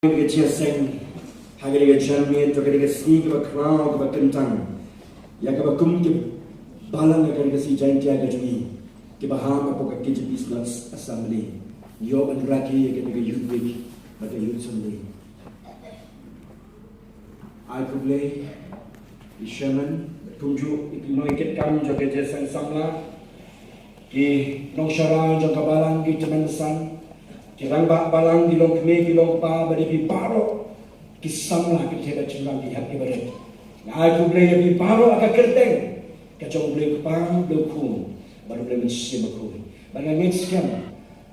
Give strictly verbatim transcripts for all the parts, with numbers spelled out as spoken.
Ka jingïaseng ha kane ka janmiet, ha kane ka sngi kaba khraw kaba kyntang, ïa kaba kum ki balang ha kane ka sngi Jaintia ka jong ngi, kiba hap hapoh ka K J P Synod Assembly, ïoh ban rakhe ïa kane ka Youth Week bad ka Youth Sunday. Ai khublei ïa i Chairman, kumjuh ïa ki nongïakitkam jong ka jingïaseng samla, ki nongshakri jong ka balang, ki tymmen basan, ki rangbah balang, ki longkmie, ki longkpa, bad ïa phi baroh ki samla, ki theh bad shynrang, ki hep ki barit. Nga ai khublei ïa phi baroh ha ka kyrteng ka jong U Blei U Kpa, U Blei U Khun bad U Blei Mynsiem Bakhuid. Bad nga ngeit skhem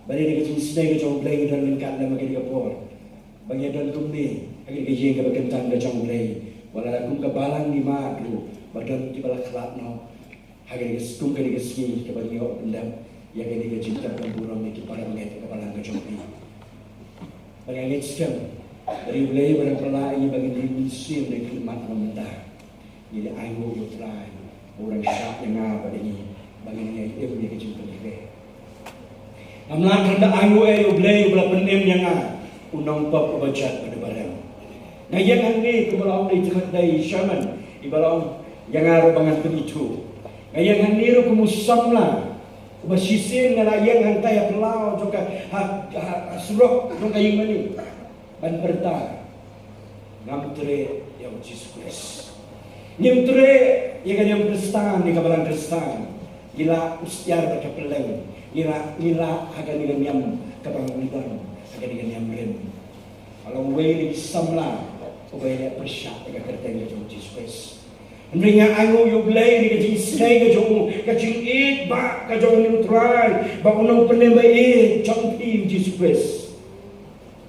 ba dei ka jingisynei ka jong U Blei ngi don ryngkat lem ha kane ka por, ba ngi don kumne ha kane ka ïing kaba kyntang ka jong U Blei. Wat la kum ka balang ngi mad ruh ba don kiba la khlad noh ha kane ka sngi, kum kane ka sngi kaba ngi ïoh pyndep ïa kane ka jingtep ban burom ïa ki para bangeit ha ka balang ka jong phi. Ba nga ngeit skhem ba dei U Blei uba dang pynlah ïa ngi ba ngin ring mynsiem da ka khlieh mat ba mynta. Ngi la ainguh ïa U Trai ba u dang shah ïa nga bad ïa ngi ba ngin ïai im ïa ka jingpynkhreh. Ngam lah khlem da ainguh ïa U Blei uba la pynim ïa nga, u nongpop uba jot bad uba rem. Nga ïeng hangne kumba la ong da i Chairman, iba la ong ïa nga ruh ba ngan pynithuh. Nga ïeng hangne ruh kum u samla uba shisien nga la ïeng hangtai ha phyllaw jong ka, ha, ha, ha surok jong ka ïingmane ban pyrta, ngam treh ïa U Jisu Khrist. Ngim treh ïa ka niam Khristan, ïa ka balang Khristan. Ngi lah u stiar bad ka pylleng. Ngi lah, ngi lah ha kane ka niam kaba ngi don, ha kane ka niam rim. Ka long uwei na ki samla uba ïaleh pyrshah ïa ka kyrteng ka jong U Jisu Khrist. Hynrei nga ainguh ïa U Blei na ka jingisynei ka jong u, ka jingïeit ba ka jong u Trai, ba u Nongpynim ba ïeit jong phi U Jisu Khrist,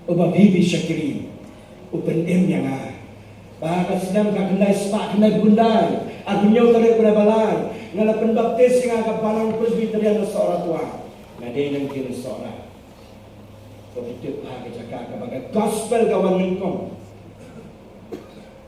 uba phi phi shakri, u pynim ïa nga. Ba ka snem ka khyndai spah khyndai phew khyndai, arphew hynñiew tarik u bnai ba lai, nga la pynbaptis ïa nga ha ka Balang Presbyterian na Sohra Twa. Nga dei nangkiew na Sohra. Ka phi tip ha ka jaka kaba ka gospel ka wan nyngkong.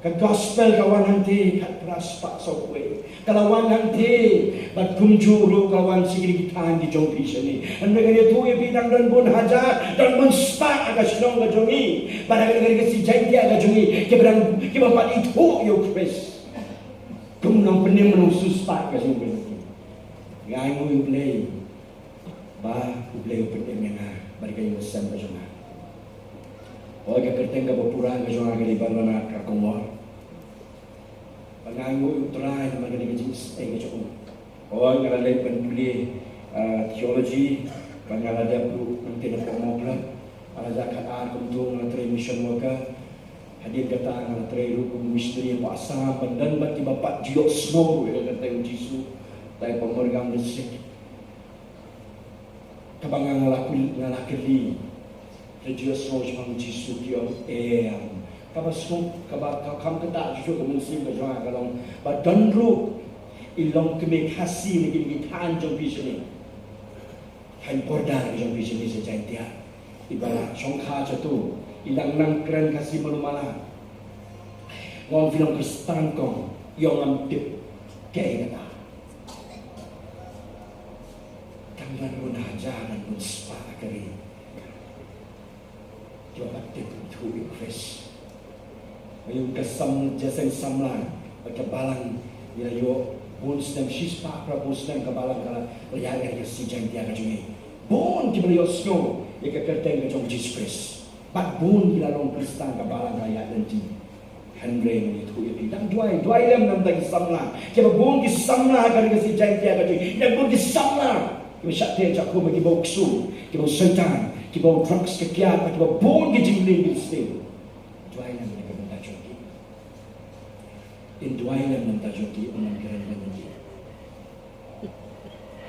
Ka gospel ka wan hangtei, khatphra spah sawphew. Ka la wan hangtei, bad kumjuh ruh ka la wan sha kine ki thaiñ ki jong phi shane. Hynrei ngan ïathuh ïa phi, dang don bun hajar, don bun spah ha ka shnong ka jong ngi, bad ha kane ka sngi Jaintia ka jong ngi, kiba dang, kiba pat ithuh ïa U Khrist kum u Nongpynim, u Nongsuhspah ka jong ngi. Nga ainguh ïa U Blei ba U Blei u pynim ïa nga bad ka ïing ka sem ka jong nga. Hooid, ka kyrteng kaba pura ka jong nga ka dei Barnabas Kharkongor. Bad nga ainguh ïa U Trai namar kane ka jingisynei ka jong u. Hooid, nga la leit ban pule, ah, theology, bad nga la dep ruh nangtei na Mawkyrwat. Ar hajar khatar kumto nga la trei mission worker. Hadien kata nga la trei ruh kum missionary hapoh Assam, ban don bad kiba pat ju ïohsngew ruh ïa ka kyrteng U Jisu, tai Pahargam District. Kaba nga, nga la kylli, nga la kylli, te ju ïohsngew shaphang U Jisu? Ki ong em. Kaba sngewbha, kaba, ka, kam kata ju ka mynsiem ka jong nga ka long ba don ruh i longkmie Khasi na kine ki thaiñ jong phi shane, thaiñ border ka jong phi shane sha Jaintia, iba la shongkha shato, i dang nang kren Khasi malu mala. Nga ong, phi long Khristan kong? I ong, ngam tip kaei kata. Tang don bun hajar, don bun spah ka ri kiba pat tip ithuh ïa U Khrist. Nga ïoh ka sam, jingïaseng samla bad ka balang, ngi la ïoh bun snem, shispah phra phew snem ka balang ka la ïaid ha ka sngi Jaintia ka jong ngi. Bun kiba la ïohsngew ïa ka kyrteng ka jong U Jisu Khrist. Bad bun ki la long Khristan, ka balang ka la ïaid lynti. Hynrei ngan ïathuh ïa phi, dang duwai, duwai lem na ka bynta ki samla, kiba bun ki samla ha kane ka sngi Jaintia ka jong ngi, dang bun ki samla kiba shah teh shah khum, kiba u ksu, kiba u soitan, kiba u drugs, ka kiad, kiba bun ki jingmlien ki sting. Duwai lem na ka bynta jong ki. In duwai lem na ka bynta jong ki, un ngan kren lem na ki.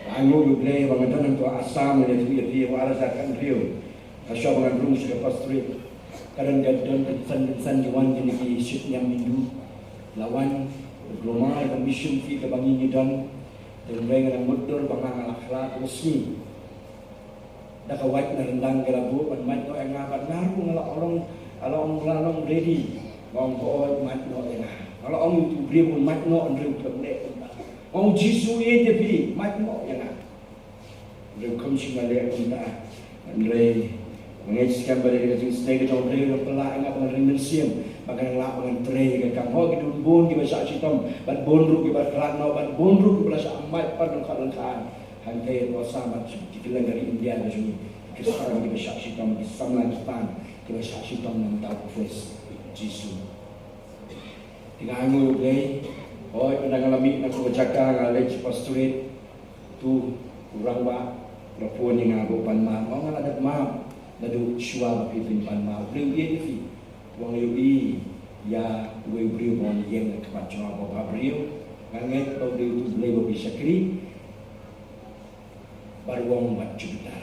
Nga ainguh ïa U Blei ba nga don hangto ha Assam, ngan ïathuh ïa phi, ha u ar hajar khathynriew, ha shuwa ba ngan rung sha ka pastorate, ka don, ka don kynsan kynsan ki wan kine ki ship niam Hindu. La wan, glumar ka mission field kaba ngi ngi don. Hynrei nga dang mutdur ba nga, nga la khlad ka sngi. Da ka wait na ryndang ki la buh ban mait noh ïa nga, bad nga ruh nga la ong, nga la ong, nga la ong ready. Nga ong, hooid, mait noh ïa nga. Nga la ong ïa utu u briew ban mait noh, hynrei um leh kumta. Nga ong, U Jisu u ïeit ïa phi, mait noh ïa nga. Hynrei um shym la leh kumta. Hynrei Nga ngeit skhem ba dei ka jingsnei ka jong U Blei, u nang pyllait ïa nga ba ngan ring mynsiem, ba ngan lah ba ngan trei ïa ka kam. Ho, ki don bun kiba shah shitom, bad bun ruh kiba khlad noh, bad bun ruh kiba la shah mait pat lyngkot lyngkha. Hangtei ha ka bynta ki kylleng ka ri India ka jong ngi, ki Khristan kiba shah shitom, ki samla ki pan kiba shah shitom na ka bynta U Khrist Jisu. Te nga ai nguh ïa U Blei, hooid, ynda nga la mih na kawei ka jaka nga leit sha pastorate, to u rangbah u la phone ïa nga ba u pan map. Nga ong nga la dep map naduh shuwa ba phi phin pan map. U Blei u ïeit ïa phi. U ong ïa u, ïa uwei u briew ba wan ïeng ha khmat jong nga, ba u bhabriew. Nga ngeit ba U Blei, U Blei ba phi shakri bad u ong bad Jupiter.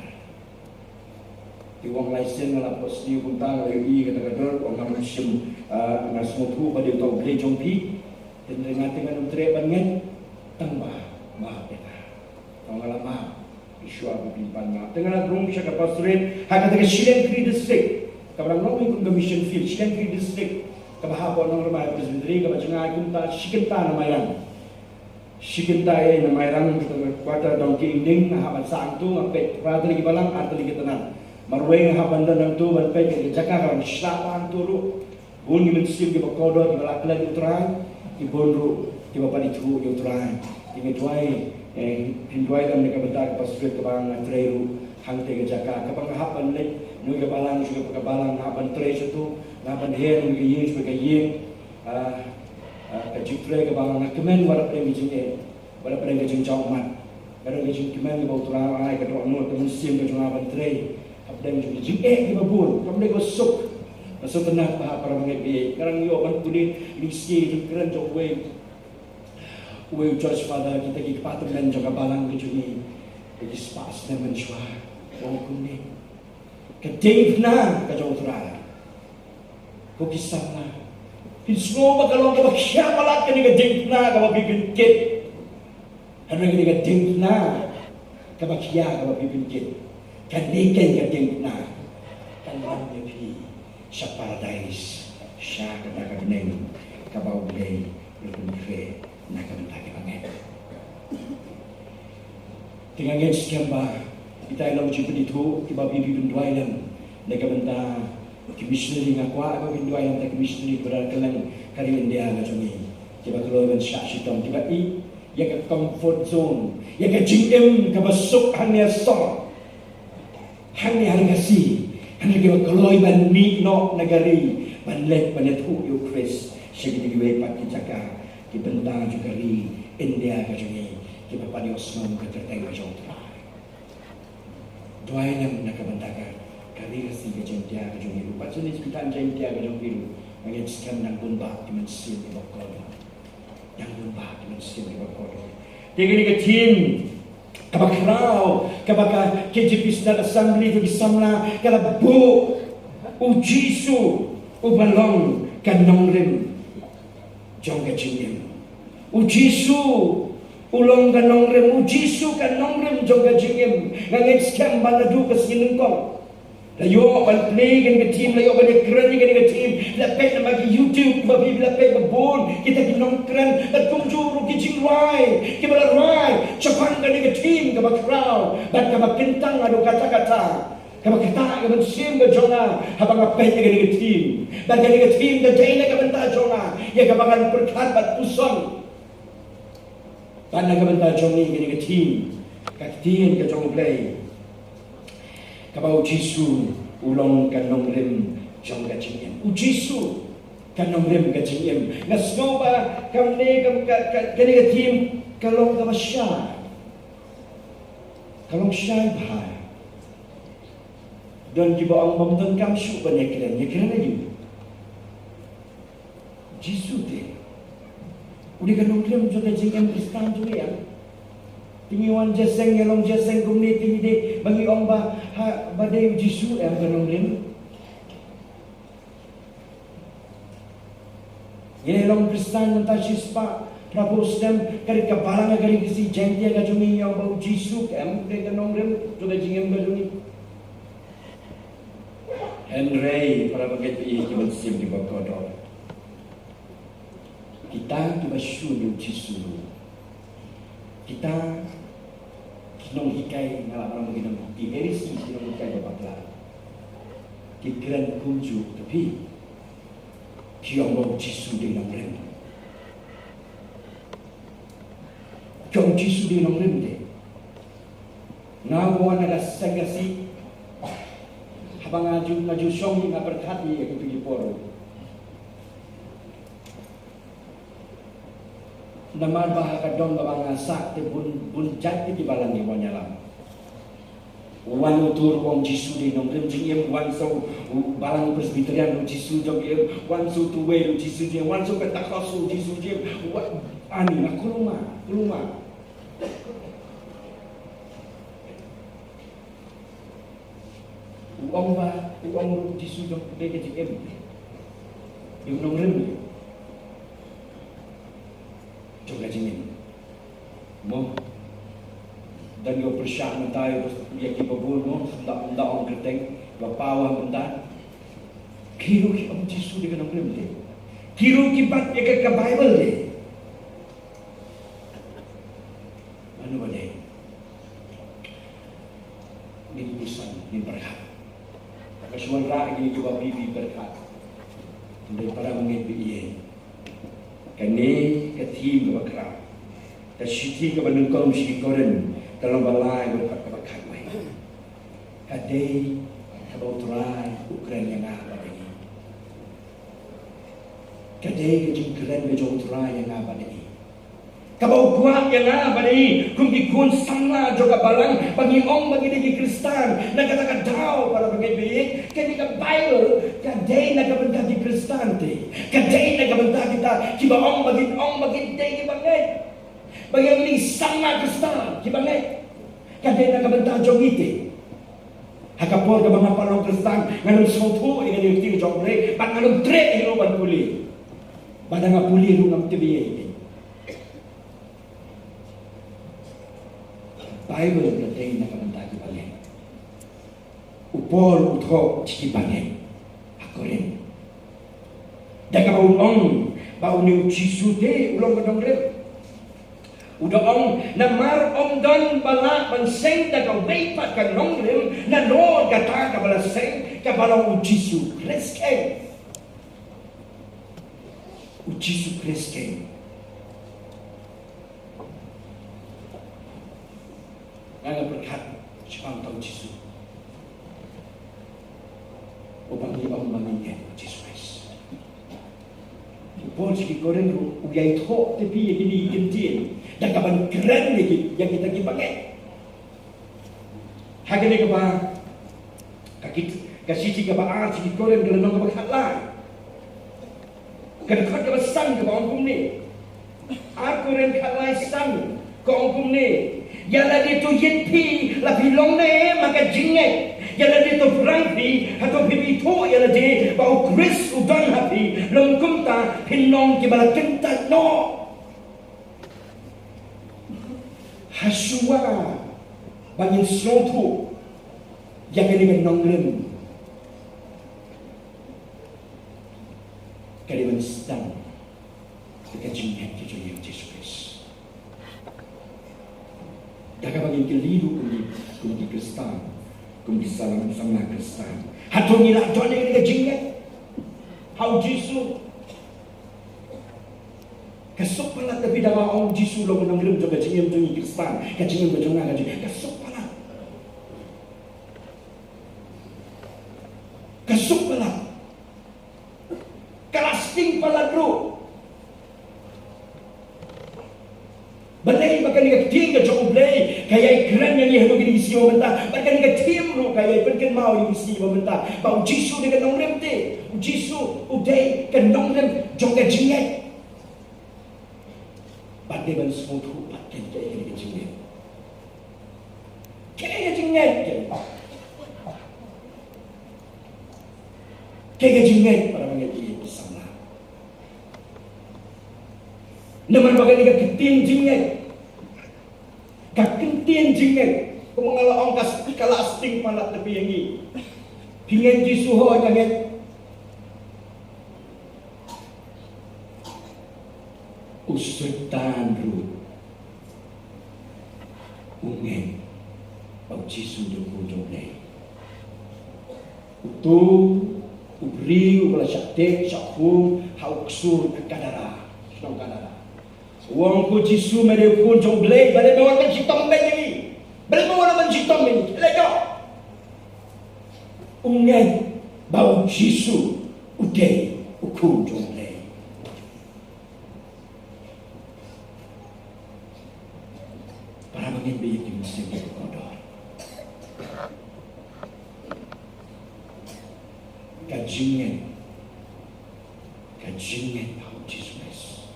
Te u ong lai sien nga la poi sniew kumta, nga la ïohi ïa kata ka dur, u ong ngam shym, ah, nga sngewthuh ba dei uta U Blei jong phi. Hynrei nga te ngan ym treh ban ngeit tang ba map ïa nga. Te nga la map, shuwa ba phin pan map. Te nga la rung sha ka pastorate ha kata ka Shillong Khri District, kaba dang long kum ka mission field, Shillong Khri District, kaba hapoh Nongrmai Presbytery, kaba jngai kumta shi kynta na Mairang. Shi kynta ïa na Mairang, kata ka quarter dong ki evening, nga hap ban sah hangto, nga peit phra tylli ki balang, ar tylli ki tnat. Marwei nga hap ban don hangto ban peit ïa ka jaka ka long shlak hangto ruh. Bun ki mynsiem kiba kordor kiba la klet ïa U Trai, ki bun ruh kiba pat ithuh ïa U Trai. Te nga duwai, eh, phin duwai lem na ka bynta ka pastorate kaba nga trei ruh hangtei ka jaka, kaba nga hap ban leit na ka balang sha ka balang, nga hap ban trei shato, nga hap ban her na ka ïing sha ka ïing. Ah, ah, ka jingtrei kaba nga kmen wat la pdeng ka jingeh, wat la pdeng ka jingjawmat. Ka don ka jingkmen kaba U Trai u ai, ka dohnud ka mynsiem ka jong nga ban trei hapdeng jong ka jingeh kaba bun, kam dei kaba suk. Nga sngewtynnat bha, para bangeit, ba nga dang ïoh ban pule ïa ka jingkren jong uwei, uwei u church father, kita ki kpa tymmen jong ka balang ka jong ngi, ki spah snem mynshuwa. U ong kumne: Ka diengphna ka jong U Trai, ko ki samla, phin sngew ba ka long kaba khia palat kane ka diengphna kaba phi pynkit. Hynrei kane ka diengphna kaba khia kaba phi pynkit, kane keiñ ka diengphna kan wan ïa phi sha paradais, sha kata ka bneng kaba U Blei u la pynkhreh na ka bynta kiba ngeit. Te nga ngeit skhem ba kita ki long jingpynithuh kiba phi phi pynduwai lem na ka bynta ki missionary. Nga kwah ba phin duwai lem na ki missionary kiba don kylleng ka ri India ka jong ngi, kiba kloi ban shah shitom, kiba ïeit ïa ka comfort zone, ïa ka jingim kaba suk hangne ha sor, hangne ha ri Khasi, hangne, kiba kloi ban mih noh na ka ri ban leit ban ïathuh ïa U Khrist sha kiwei pat ki jaka, ki bynta jong ka ri India ka jong ngi, kiba pat ïohsngew ka kyrteng ka jong U Trai. Duwai lem na ka bynta ka, ka ri Khasi, ka Jaintia ka jong ngi ruh, bad shane ki thaiñ Jaintia ka jong ngi ruh. Nga ngeit skhem dang bun bha ki mynsiem kiba kordor. Dang bun bha ki mynsiem kiba kordor. Te kane ka theme kaba khraw kaba ka K J P Synod Assembly, ka ki samla, ka la buh: U Jisu uba long ka nongrim jong ka jingim. U Jisu u long ka nongrim, U Jisu ka nongrim jong ka jingim. Nga ngeit skhem ba naduh ka sngi nyngkong la ïoh ban plie kane ka theme, la ïoh ban ïakren ïa kane ka theme, la peit na ma ki YouTube, ba phi la peit ba bun kita ki nongkren, la kumjuh ruh ki jingrwai kiba la rwai shaphang kane ka theme kaba khraw bad kaba kyntang haduh katta katta. Kaba ktah ka mynsiem ka jong nga haba nga peit ïa kane ka theme. Bad kane ka theme ka dei na ka bynta jong nga, ïa kaba ngan pyrkhat bad puson. Bad na ka bynta jong ngi, kane ka theme, ka ktien ka jong U Blei, kaba U Jisu u long ka nongrim jong ka jingim. U Jisu ka nongrim ka jingim. Nga sngew ba kane ka, ka, ka, kane ka theme ka long kaba shai. Ka long shai bha. Don kiba ong bym donkam shuh ban ïakren, ïakren aïu? Jisu te u dei ka nongrim jong ka jingim Khristan jong ngi em? Te ngi wan jingïaseng, ïalong jingïaseng kumne, te ngi dei ba ngi ong ba, ha, ba dei U Jisu em ka nongrim? Ngi la long Khristan mynta shispah phra phew snem, ka ri, ka balang ka ri Khasi Jaintia ka jong ngi, ïa ba U Jisu ka em, u dei ka nongrim jong ka jingim ka jong ngi. Hynrei para bangeit, ki mynsiem kiba kordor, kita kiba shun ïa U Jisu, kita ki nonghikai, nga lah ban ong ki nong, ki Pharisi, ki nonghikai ba bakla. Ki kren kumjuh te phi. Ki ong ba u Jisu dei nongrim. Ki ong u Jisu dei nongrim te. Nga wan na ka seng ka sih. Haba nga ju, nga ju shong ïa nga pyrkhat ïa kitu ki por. Namar ba ha ka dong kaba nga sah te bun, bun jait ki balang ki wan ïalam. Wan utu ruh ong Jisu dei nongrim jingim, wan sa u balang Presbyterian ruh Jisu jingim, wan sa utu wei ruh Jisu jingim, wan sa Pentecost ruh Jisu jingim. Wan ani na kuluma, kuluma. U ong ba, u ong ruh Jisu jong ka jingim. Ïa u nongrim. Jong ka jingim. Mo. Dan ïa u pyrshah mynta ïa kiba bun mo. Ynda, ynda ong kyrteng. Ba paw ha mynta. Ki ruh ki ong Jisu dei ka nongrim te. Ki ruh ki bat ïa ka, ka Bible te. Mano ba dei? Ngin pyrshang, ngin pyrkhat. Ka shuwa rah ngin ïa ba phi pyrkhat. Dei para ngin phi ïa. Kane ka theme kaba khraw. Ka shithi kaba nyngkong sha ki Korinth, ka lynnong ba lai bad kaba khatwei. Ka dei kaba U Trai u kren ïa nga bad ïa ngi. Ka dei ka jingkren ka jong U Trai ïa nga bad ïa ngi. Kaba u kwah ïa nga bad ïa ngi kum ki khun samla jong ka balang ba ngi ong ba ngi dei ki Khristan. Na kata ka daw para bangeit baieit, kane ka Bible ka dei na ka bynta ki Khristan te. Ka dei na ka bynta kita kiba ong ba ngi ong ba ngi dei ki bangeit. Ba ngi ong ngi samla Khristan ki bangeit. Ka dei na ka bynta jong ngi te. Ha ka por kaba nga pat long Khristan, ngan ym sngewthuh ïa kane ka ktien jong U Blei, bad ngan ym treh ïa u ban pule. Bad nga pule ruh ngam tip ïa kane. Bible ka dei na ka bynta ki bangeit. U Paul u thoh sha ki bangeit ha Korinth. Da kaba u ong ba une u Jisu te u long ka nongrim. U da ong, namar ym don ba lah ban seng da kawei pat ka nongrim, nalor kata kaba la seng, kaba long u Jisu Khrist keiñ. U Jisu Khrist keiñ. Nga nga pyrkhat shaphang uta u Jisu. Uba ngi ong ba ngi ngeit, u Jisu Khrist. U Paul sha ki Korinth ruh u ïai thoh te phi ïa kine ki ktien da kaban kren ïa ki, ïa kita ki bangeit. Ha kane kaba, ka kit, ka shithi kaba ar sha ki Korinth ka lynnong kaba khatlai. Ka dkhot kaba san kaba ong kumne. Ar Korinth khatlai san ka ong kumne. Ïa lade to ïit phi la phi long ne ma ka jingngeit. Ïa lade to phrang phi hato phim ithuh ïa lade ba u Khrist u don ha phi. Long kumta phin long kiba la kyntait noh. Hashwa ba ngin sngewthuh ïa kane ka nongrim. Ka dei ban sdang da ka jingngeit ka jong ngi ha u Jisu Khrist. Da kaba ngin kylli ruh kum ki, kum ki Khristan, kum ki samla, samla Khristan. Hato ngi la don ïa ka jingngeit ha u Jisu? Ka suk palat da phi da ba ong Jisu long ka nongrim jong ka jingim jong ngi Khristan, ka jingim ka jong nga ka jingim. Ka suk palat. Ka suk palat. Ka la sting palat ruh. Balei ba kane ka ktien ka jong U Blei ka ïai kren ïa ngi ha kine ki sngi ba mynta. Bad kane ka theme ruh ka ïai pynkynmaw ïa ngi sngi ba mynta. Ba u Jisu dei ka nongrim te. U Jisu u dei ka nongrim jong ka jingngeit. Bad dei ban sngewthuh pat kane ka jingngeit. Kane ka jingngeit. Kane ka jingngeit para bangeit ki samla. Namar ba kane ka ktien jingngeit. Ka ktien jingngeit. Kumba nga la ong ka, ka la sting palat da phi ïa ngi. Phi ngeit Jisu ho ïa ngeit. U Soitan ruh u ngeit ba u Jisu u dei u Khun jong U Blei. Uto Shah tied, shah khum ha u ksur ka Gadara, shnong Gadara. U ong, ko Jisu, me dei u Khun jong U Blei, balei me wan ban shitom beiñ ïa ngi? Balei me wan ban shitom beiñ ïa ngi? Leit noh. U ngeit ba u Jisu u dei u Khun jong U Blei. Para bangeit ba ïeit ki mynsiem ki ba kordor. Ka jingngeit, ka jingngeit ha u Jisu Khrist,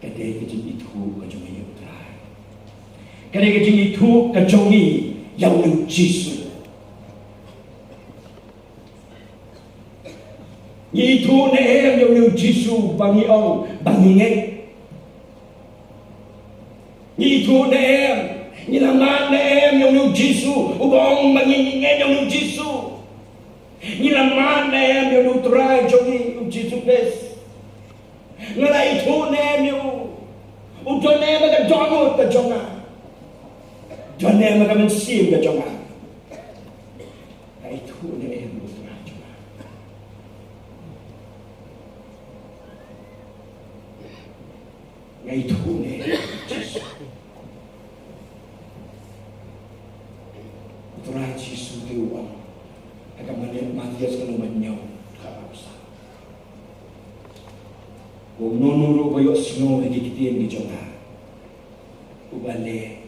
ka dei ka jingithuh ka jong ngi ïa u Trai. Ka dei ka jingithuh ka jong ngi ïa u Jisu. Ngi ithuh ne em ïa u Jisu ba ngi ong ba ngi ngeit? Ngi ithuh ne em, ngi la mad ne em ïa u Jisu uba ong ba ngi ngeit ïa u Jisu? Ngi la mad ne em ïa u Trai jong ngi u Jisu Khrist? Nga la ithuh ne em ïa u? U don ne em ha ka dohnud ka jong nga? Don ne em ha ka mynsiem ka jong nga? Nga ithuh ne em ïa u Trai jong nga? Nga ithuh ne em ïa u Jisu? U Trai Jisu te u ong ha ka Mathaios ka lynnong ba hynñiew, ka arphew saw, u ong, uno uno ruh uba ïohsngew ïa ki ktien ki jong nga, uba leh,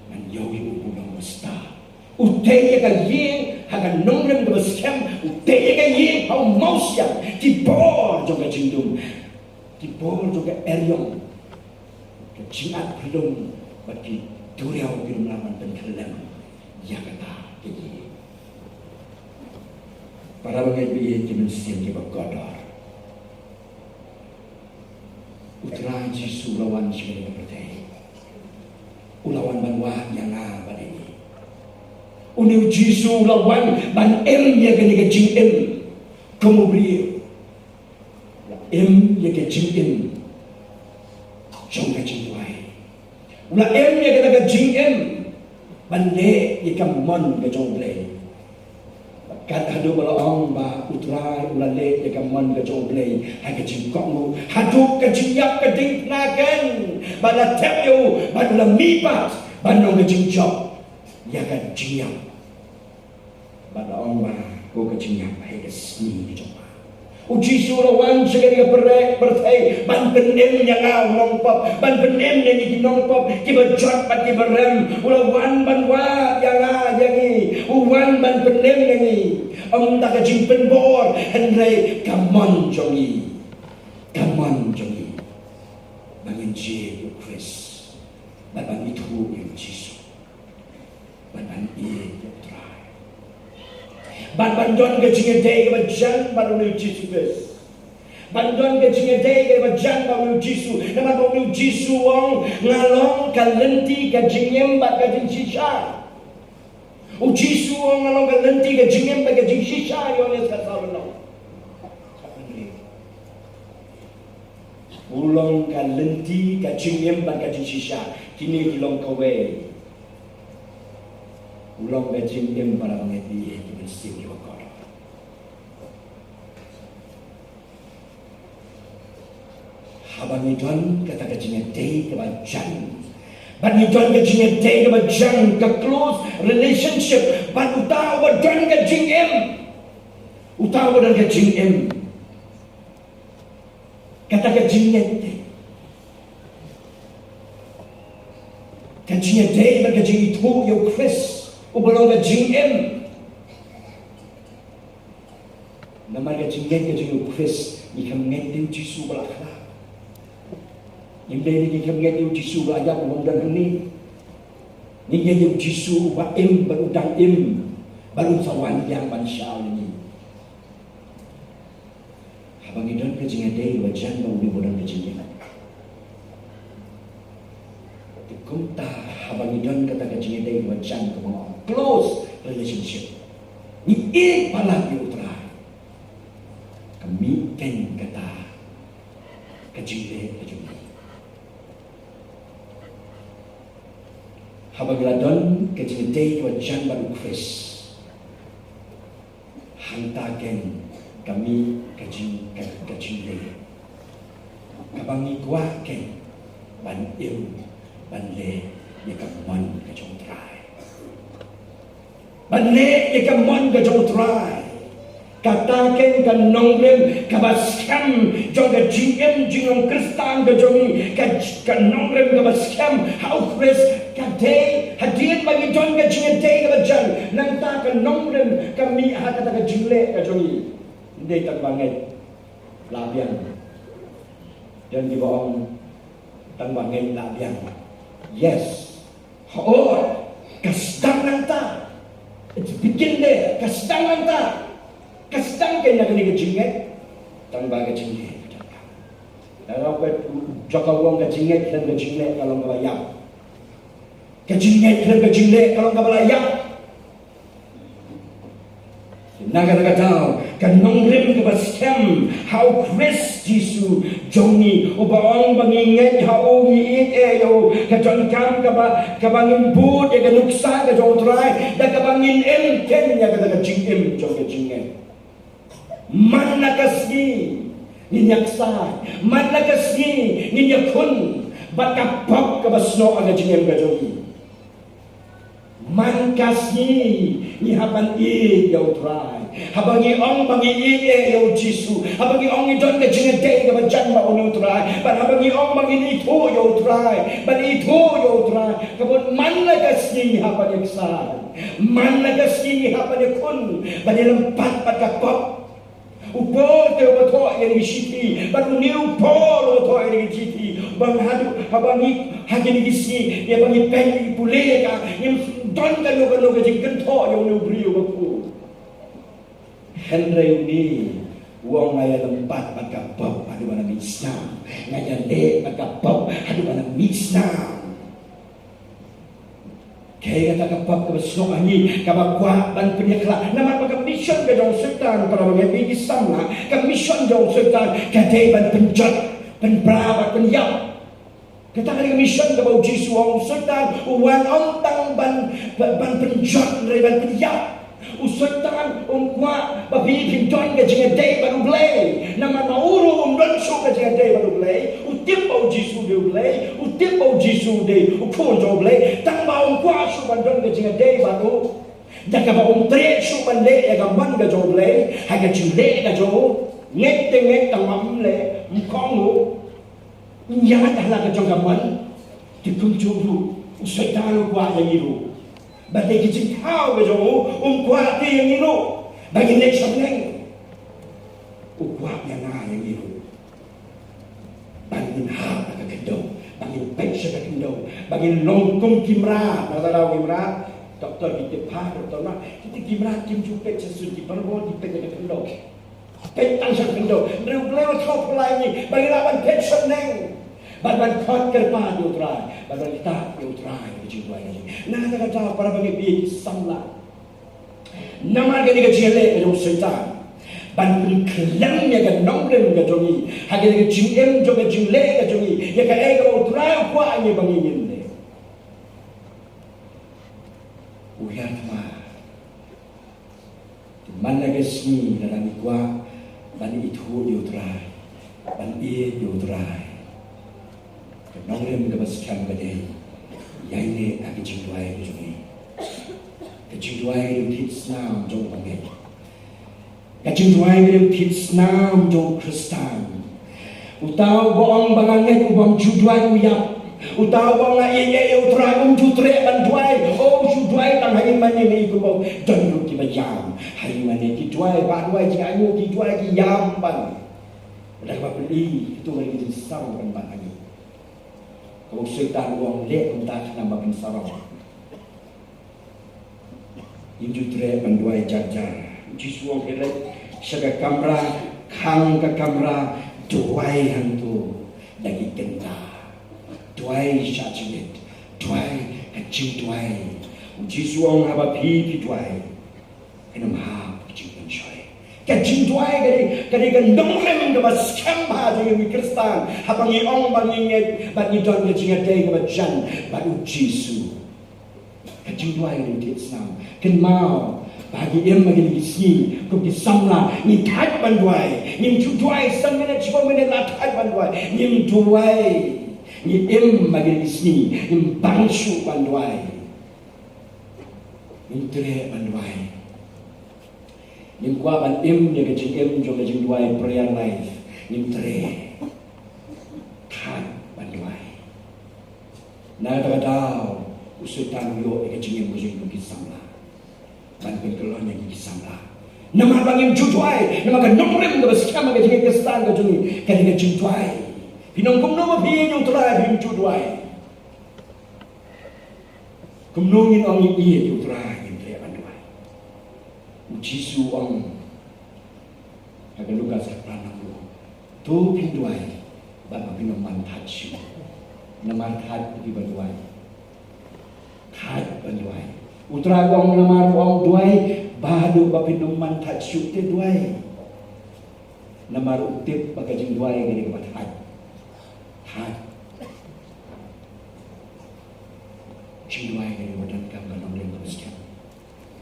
ngan ïoh ïa u ban long ba stad. U tei ïa ka ïing ha ka nongrim kaba skhem, u tei ïa ka ïing ha u mawsiang. Ki bor jong ka jingdum, ki bor jong ka eriong, ka jingat phyllung bad ki duriaw kim lah ban pynkhyllem ïa kata ka ïing. Para bangeit ba ïeit ki mynsiem ki ba kordor, u Trai Jisu u la wan sha kane ka pyrthei. U la wan ban wad ïa nga bad ïa ngi. Une u Jisu u la wan ban im ïa kane ka jingim kum u briew. U la im ïa ka jingim jong ka jingduwai. U la im ïa kata ka jingim ban leh ïa ka mon ka jong U Blei. Kat haduh ba la ong ba u Trai u la leh ïa ka mon ka jong U Blei ha ka jingkohnguh, haduh ka jingïap ka diengphna keiñ ba la thep ïa u, bad u la mihpat ban long ka jingjop ïa ka jingïap. Bad la ong ba ko ka jingïap ha ka sngi ka jong pha. U Jisu u la wan sha kane ka pyrthei, pyrthei ban pynim ïa nga u nongpop, ban pynim ïa ngi ki nongpop kiba jot bad kiba rem. U la wan ban wad ïa nga ïa ngi. U wan ban pynim ïa ngi. Ym da ka jingpynbor, hynrei ka mon jong ngi. Ka mon jong ngi ba ngin jied ïa u Khrist bad ban ithuh ïa u Jisu. Bad ban ïeit ïa u Trai. Bad ban don ka jingïadei kaba jan bad u Jisu Khrist. Ban don ka jingïadei kaba jan bad u Jisu. Namar ba u Jisu u ong, nga long ka lynti, ka jingim bad ka jingshisha. U Jisu u ong, nga long ka lynti, ka jingim bad ka jingshisha, Ïoannis ka saw lynnong. U long ka lynti, ka jingim bad ka jingshisha. Kine ki long kawei. U long ka jingim, para bangeit, ïa ki mynsiem ki ba kordor. Haba ngi don kata ka jingïadei kaba jan, bad ngi don ka jingïadei kaba jan, ka close relationship bad uta uba don ka jingim, uta uba don ka jingim. Kata ka jingngeit, ka jingïadei bad ka jingithuh ïa u Khrist uba long ka jingim. Namar ka jingngeit ka jong ngi ïa u Khrist, ngi khlem ngeit ïa u Jisu ba la khlad. Ngim dei ngi khlem ngeit ïa u Jisu ba la ïap, u bym don hangne. Ngi ngeit ïa u Jisu uba im bad u dang im, bad un sa wan biang ban shaw ïa ngi. Haba ngi don ka jingïadei kaba jan bad une uba don ka jingim, te kumta haba ngi don kata ka jingïadei kaba jan, kaba nga ong close relationship, ngi ïeit palat ïa u Trai, ka mih keiñ kata ka jingleh ka jong ngi. Haba ngi la don ka jingïadei kaba jan bad u Khrist, Nangta keiñ ka mih ka jing ka, ka jingleh. Kaba ngi kwah keiñ ban im ban leh ïa ka mon ka jong U Trai. Ban leh ïa ka mon ka jong U Trai. Kata keiñ ka nongrim kaba skhem jong ka jingim jinglong Khristan ka jong ngi, ka, ka nongrim kaba skhem ha U Khrist. Ka dei hadien ba ngi don ka jingïadei kaba jan, nangta ka nongrim ka mih ha kata ka jingleh ka jong ngi. Ym dei tang ba ngeit la biang. Don kiba ong tang ba ngeit la biang. Yes. Hooid, ka sdang nangta. It's begin there. Ka sdang nangta. Ka sdang keiñ na kane ka jingngeit. Tang ba ka jingngeit. Lada u kwah jaka wong ka jingngeit khlem ka jingleh ka long kaba ïap. Ka jingngeit khlem ka jingleh ka long kaba la ïap. Na kata ka daw, ka nongrim kaba skhem ha U Khrist Jisu jong ngi, uba ong ba ngi ngeit ha u, ngi ïeit ïa u, ka donkam kaba, kaba ngin bud ïa ka nuksa ka jong U Trai, da kaba ngin im keiñ ïa kata ka jingim jong ka jingngeit. Man la ka sngi ngin ïaksaid, man la ka sngi ngin ïakhun bad ka pop kaba snoh ha ka jingim ka jong ngi. Man ka sngi ngi hap ban ïeit ïa U Trai. Haba ngi ong ba ngi ïeit ïa U Jisu, haba ngi ong ngi don ka jingïadei kaba jan bad une U Trai, bad haba ngi ong ba ngin ithuh ïa U Trai, ban ithuh ïa U Trai. Ka bun man la ka sngi ngi hap ban ïaksaid, man la ka sngi ngi hap ban ïakhun, ban ïalympat bad ka pop. U Paul te uba thoh ïa ngi shithi, bad une u Paul uba thoh ïa ngi shithi, ba haduh haba ngi ha kine ki sngi, ïa ba ngi peit ngi pule ïa ka, ngim don kano kano ka jingkynthoh ïa une u briew uba khuid. Hynrei une u ong nga ïalympat bad ka pop haduh ba la mih snam, nga ïaleh bad ka pop haduh ba la mih snam. Kaei kata ka pop kaba snoh ha ngi, kaba kwah ban pynïakhlad? Namar ba ka mission ka jong u Soitan, para bangeit, ïa ki samla, ka mission jong u Soitan ka dei ban pynjot, pynbra bad pynïap. Kata ka dei ka mission kaba U Jisu u ong. U Soitan u wan ym tang ban, ban, ban pynjot, hynrei ban pynïap. U Soitan um kwah ba phi phin don ka jingïadei bad U Blei. Namar ma u ruh um don shuh ka jingïadei bad U Blei. U tip ba U Jisu u dei U Blei, u tip ba U Jisu u dei U Khun jong U Blei, tang ba um kwah shuh ban don ka jingïadei bad u. Da kaba um treh shuh ban leh ïa ka mon ka jong U Blei ha ka jingleh ka jong u. Ngeit te ngeit, tang ba ym leh, ym khong u. Ïa nga, hala ka jong ka mon. Te kumjuh ruh u Soitan u kwah ïa ngi ruh. Ba dei ki jingthaw ka jong u, um kwah te ïa ngi ruh ba ngin leit sha bneng. U kwah ïa nga ïa ngi ruh ba ngin hap ha ka khyndew, ba ngin peit sha ka khyndew, ba ngin long kum ki mrad. Na ka daw ki mrad, doktor ki tip, ha doktor, ma kita ki mrad kim ju peit sha suiñ, ki parabol ki peit sha ka khyndew. Peit tang sha khyndew. Hynrei U Blei u thaw pynlait ïa ngi ba ngi lah ban peit sha bneng, ban, ban khot kyrpad ïa U Trai, ban, ban ktah ïa U Trai ha ka jingduwai ka jong ngi. Na kata ka daw, para bangeit, ïa ki samla, namar kane ka jingïaleh ka jong u Soitan ban pynkhlem ïa ka nongrim ka jong ngi ha kane ka jingim jong ka jingleh ka jong ngi ïa kaei kaba U Trai u kwah ïa ngi ba ngin leh. U ïa thma. Te man la ka sngi lada ngi kwah ban ithuh ïa U Trai, ban ïeit ïa U Trai, ka nongrim kaba skhem ka dei ïaineh ha ka jingduwai ka jong ngi. Ka jingduwai ka dei u thied snam jong u bangeit. Ka jingduwai ka dei u thied snam jong u Khristan. Uta uba ong ba nga ngeit, u bym ju duwai u ïap. Uta uba ong nga ïeit ïa U Trai, um ju treh ban duwai. Oh, u shu duwai tang ha ïing mane, ha ïing kumba don ruh kiba ïam ha ïing mane. Ki duwai ba duwai jingaiñguh, ki duwai ki ïam ban. Lada kaba pyn-i kito ki jingsarong ban ban ha ngi. Kaba u Soitan u ong leh kumta khnang ba phin sarong. Ngim ju treh ban duwai jar jar. U Jisu u ong, phi leit sha ka kamra, khang ka kamra, duwai hangto da ki kynta. Duwai shah jaid, duwai ka jingduwai. U Jisu u ong, haba phi, phi duwai, phin ym hap ka jingpynshoi. Ka jingduwai ka dei, ka dei ka nongrim kaba skhem bha jong ngi ki Khristan. Haba ngi ong ba ngi ngeit bad ngi don ka jingïadei kaba jan bad u Jisu. Ka jingduwai ka dei u thied snam. Kynmaw, Ba ngi im ha kine ki sngi kum ki samla, ngim thait ban duwai. Ngim ju duwai san minit, shiphew minit, la thait ban duwai. Ngim duwai. Ngi im ha kine ki sngi, ngim bang shuh ban duwai. Ngim treh ban duwai. Ngim kwah ban im ïa ka jingim jong ka jingduwai, prayer life. Ngim treh. Thait ban duwai. Na kata ka daw, u Soitan u ïoh ïa ka jingim ka jong ngi kum ki samla ban pynkylla ïa ki samla. Namar ba ngim ju duwai, namar ka nongrim kaba skhem ha ka jingim Khristan ka jong ngi ka dei ka jingduwai. Phi ong kumno ba phi ïeit ïa u Trai phim ju duwai? Kumno ngin ong ngi ïeit ïa u Trai, ngim treh ban duwai? U Jisu u ong ha ka Lukas ka phra, u ong, to phin duwai bad ba phin ym man thait shuh. Namar thait phi ba duwai. Thait ban duwai. U Trai u ong namar u ong duwai, ba haduh ba phin ym man thait shuh te duwai. Namar u tip ba ka jingduwai ka dei kaba thait. Thait. Jingduwai ka dei kaba donkam ka nongrim kaba skhem.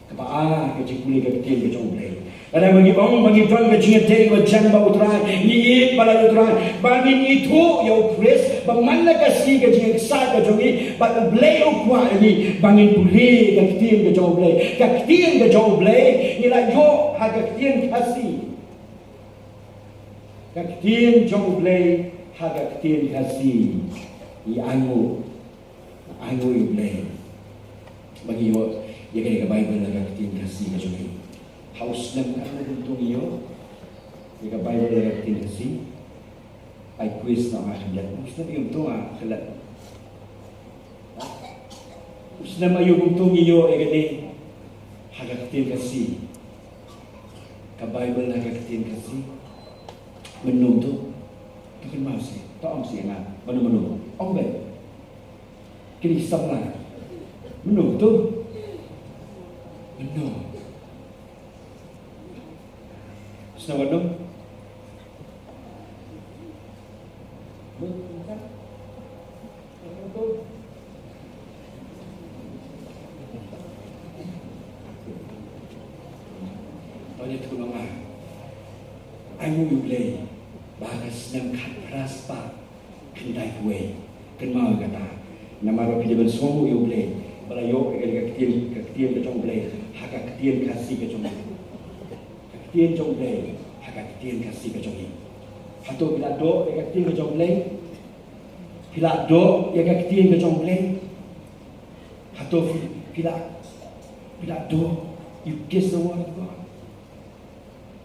Kaba ar, ka jingpule ka ktien ka jong U Blei. Lada ba ngi ong ba ngi don ka jingïadei kaba jan bad U Trai, ngi ïeit palat ïa U Trai, ba ngin ithuh ïa U Khrist, ba man la ka sngi ka jingïaksai ka jong ngi bad U Blei u kwah ïa ngi ba ngin pule ka ktien ka jong U Blei. Ka ktien ka jong U Blei ngi la ïoh ha ka ktien Khasi. Ka ktien jong U Blei ha ka ktien Khasi. Ngi ainguh, ainguh ïa U Blei ba ngi ïoh ïa kane ka Baibl ha ka ktien Khasi ka jong ngi. Ha u snem katno kumto ngi ïoh ïa ka Baibl ha ka ktien Khasi? Ai quiz noh nga khyllem. U snem aïu kumto nga khyllem. U snem aïu kumto ngi ïoh ïa kane ha ka ktien Khasi? Ka Baibl ha ka ktien Khasi. Mynno kumto? To kynmaw seh, to ong seh ïa nga. Mynno, mynno? Ong beit. Kine ki samla. Mynno kumto? Mynno? Snem katno? Tang ïa tu nong ah. Ainguh ïa U Blei ba ha ka snem khatphra spah khyndai phew wei. Kynmaw ïa kata. Namar ba phi dei ban sngewnguh ïa U Blei ba la ïoh ïa ka ktien, ka ktien ka jong U Blei ha ka ktien Khasi ka jong ngi. Ka ktien jong U Blei ha ka ktien Khasi ka jong ngi. Hato phi la doh ïa ka ktien ka jong U Blei? Phi la doh ïa ka ktien ka jong U Blei? Hato phi, phi la, phi la doh? You kiss the word of God.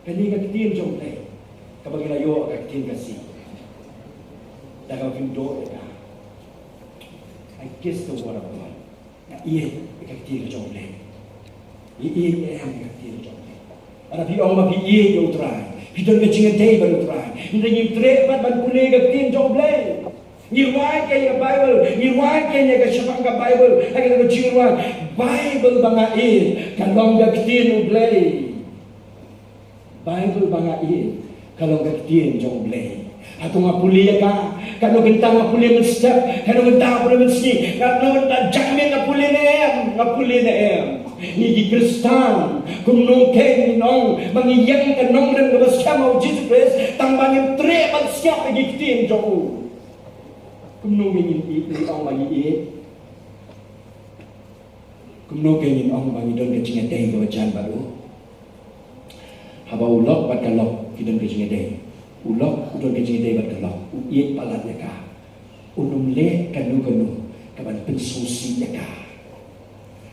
Kane ka ktien jong U Blei kaba ngi la ïoh ha ka ktien Khasi. Da kaba phim doh ïa ka. I kiss the word of God. Nga ïeit ïa ka ktien ka jong U Blei. Ngi ïeit ïa ka ktien ka jong U Blei. Lada phi ong ba phi ïeit ïa U Trai, phi don ka jingïadei bad U Trai, hynrei ngim treh pat ban pule ka ktien jong U Blei. Ngi rwai kein ïa ka Baibl, ngi rwai kein ïa ka shaphang ka Baibl, ha kata ka jingrwai, Baibl ba nga ïeit ka long ka ktien U Blei. Baibl ba nga ïeit ka long ka ktien jong U Blei. Hato nga pule ïa ka? Katno kynta nga pule mynstep, katno kynta nga pule mynsngi, katno kynta janmiet nga pule ne em, nga pule ne em? Ngi ki Khristan, kumno kein ngin ong ba ngi ïeng ka nongrim kaba skhem ha U Jisu Khrist, tang ba ngim treh ban sngap ïa ki ktien jong u? Kumno kein ngin ong ba ngi ïeit? Kumno kein ngin ong ba ngi don ka jingïadei kaba jan bad u? Haba u lok bad ka lok ki don ka jingïadei, u lok u don ka jingïadei bad ka lok, u ïeit palat ïa ka, un ym leh kano kano kaban pynsngewsih ïa ka.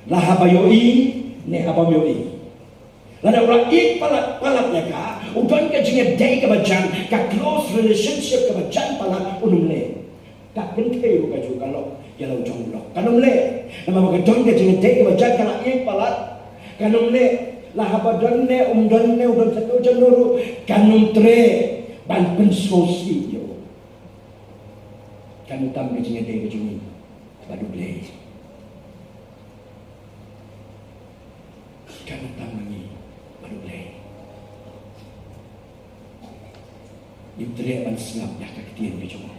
La haba ïohi ne haba ym ïohi. Lada u la ïeit palat, palat ïa ka, u don ka jingïadei kaba jan, ka close relationship kaba jan palat, un ym leh. Ka kynthei ruh kajuh, ka lok ïa la u jong u lok, kan ym leh. Namar ba ka don ka jingïadei kaba jan, ka la ïeit palat. Kan ym leh. La haba don ne um don ne u don katno jano ruh, kan ym treh ban pynsngewsih ïa u. Kan ym tam ka jingïadei ka jong ngi bad U Blei. Kan ym tam ma ngi bad U Blei. Ngim treh ban sngap ïa ka ktien ka jong u.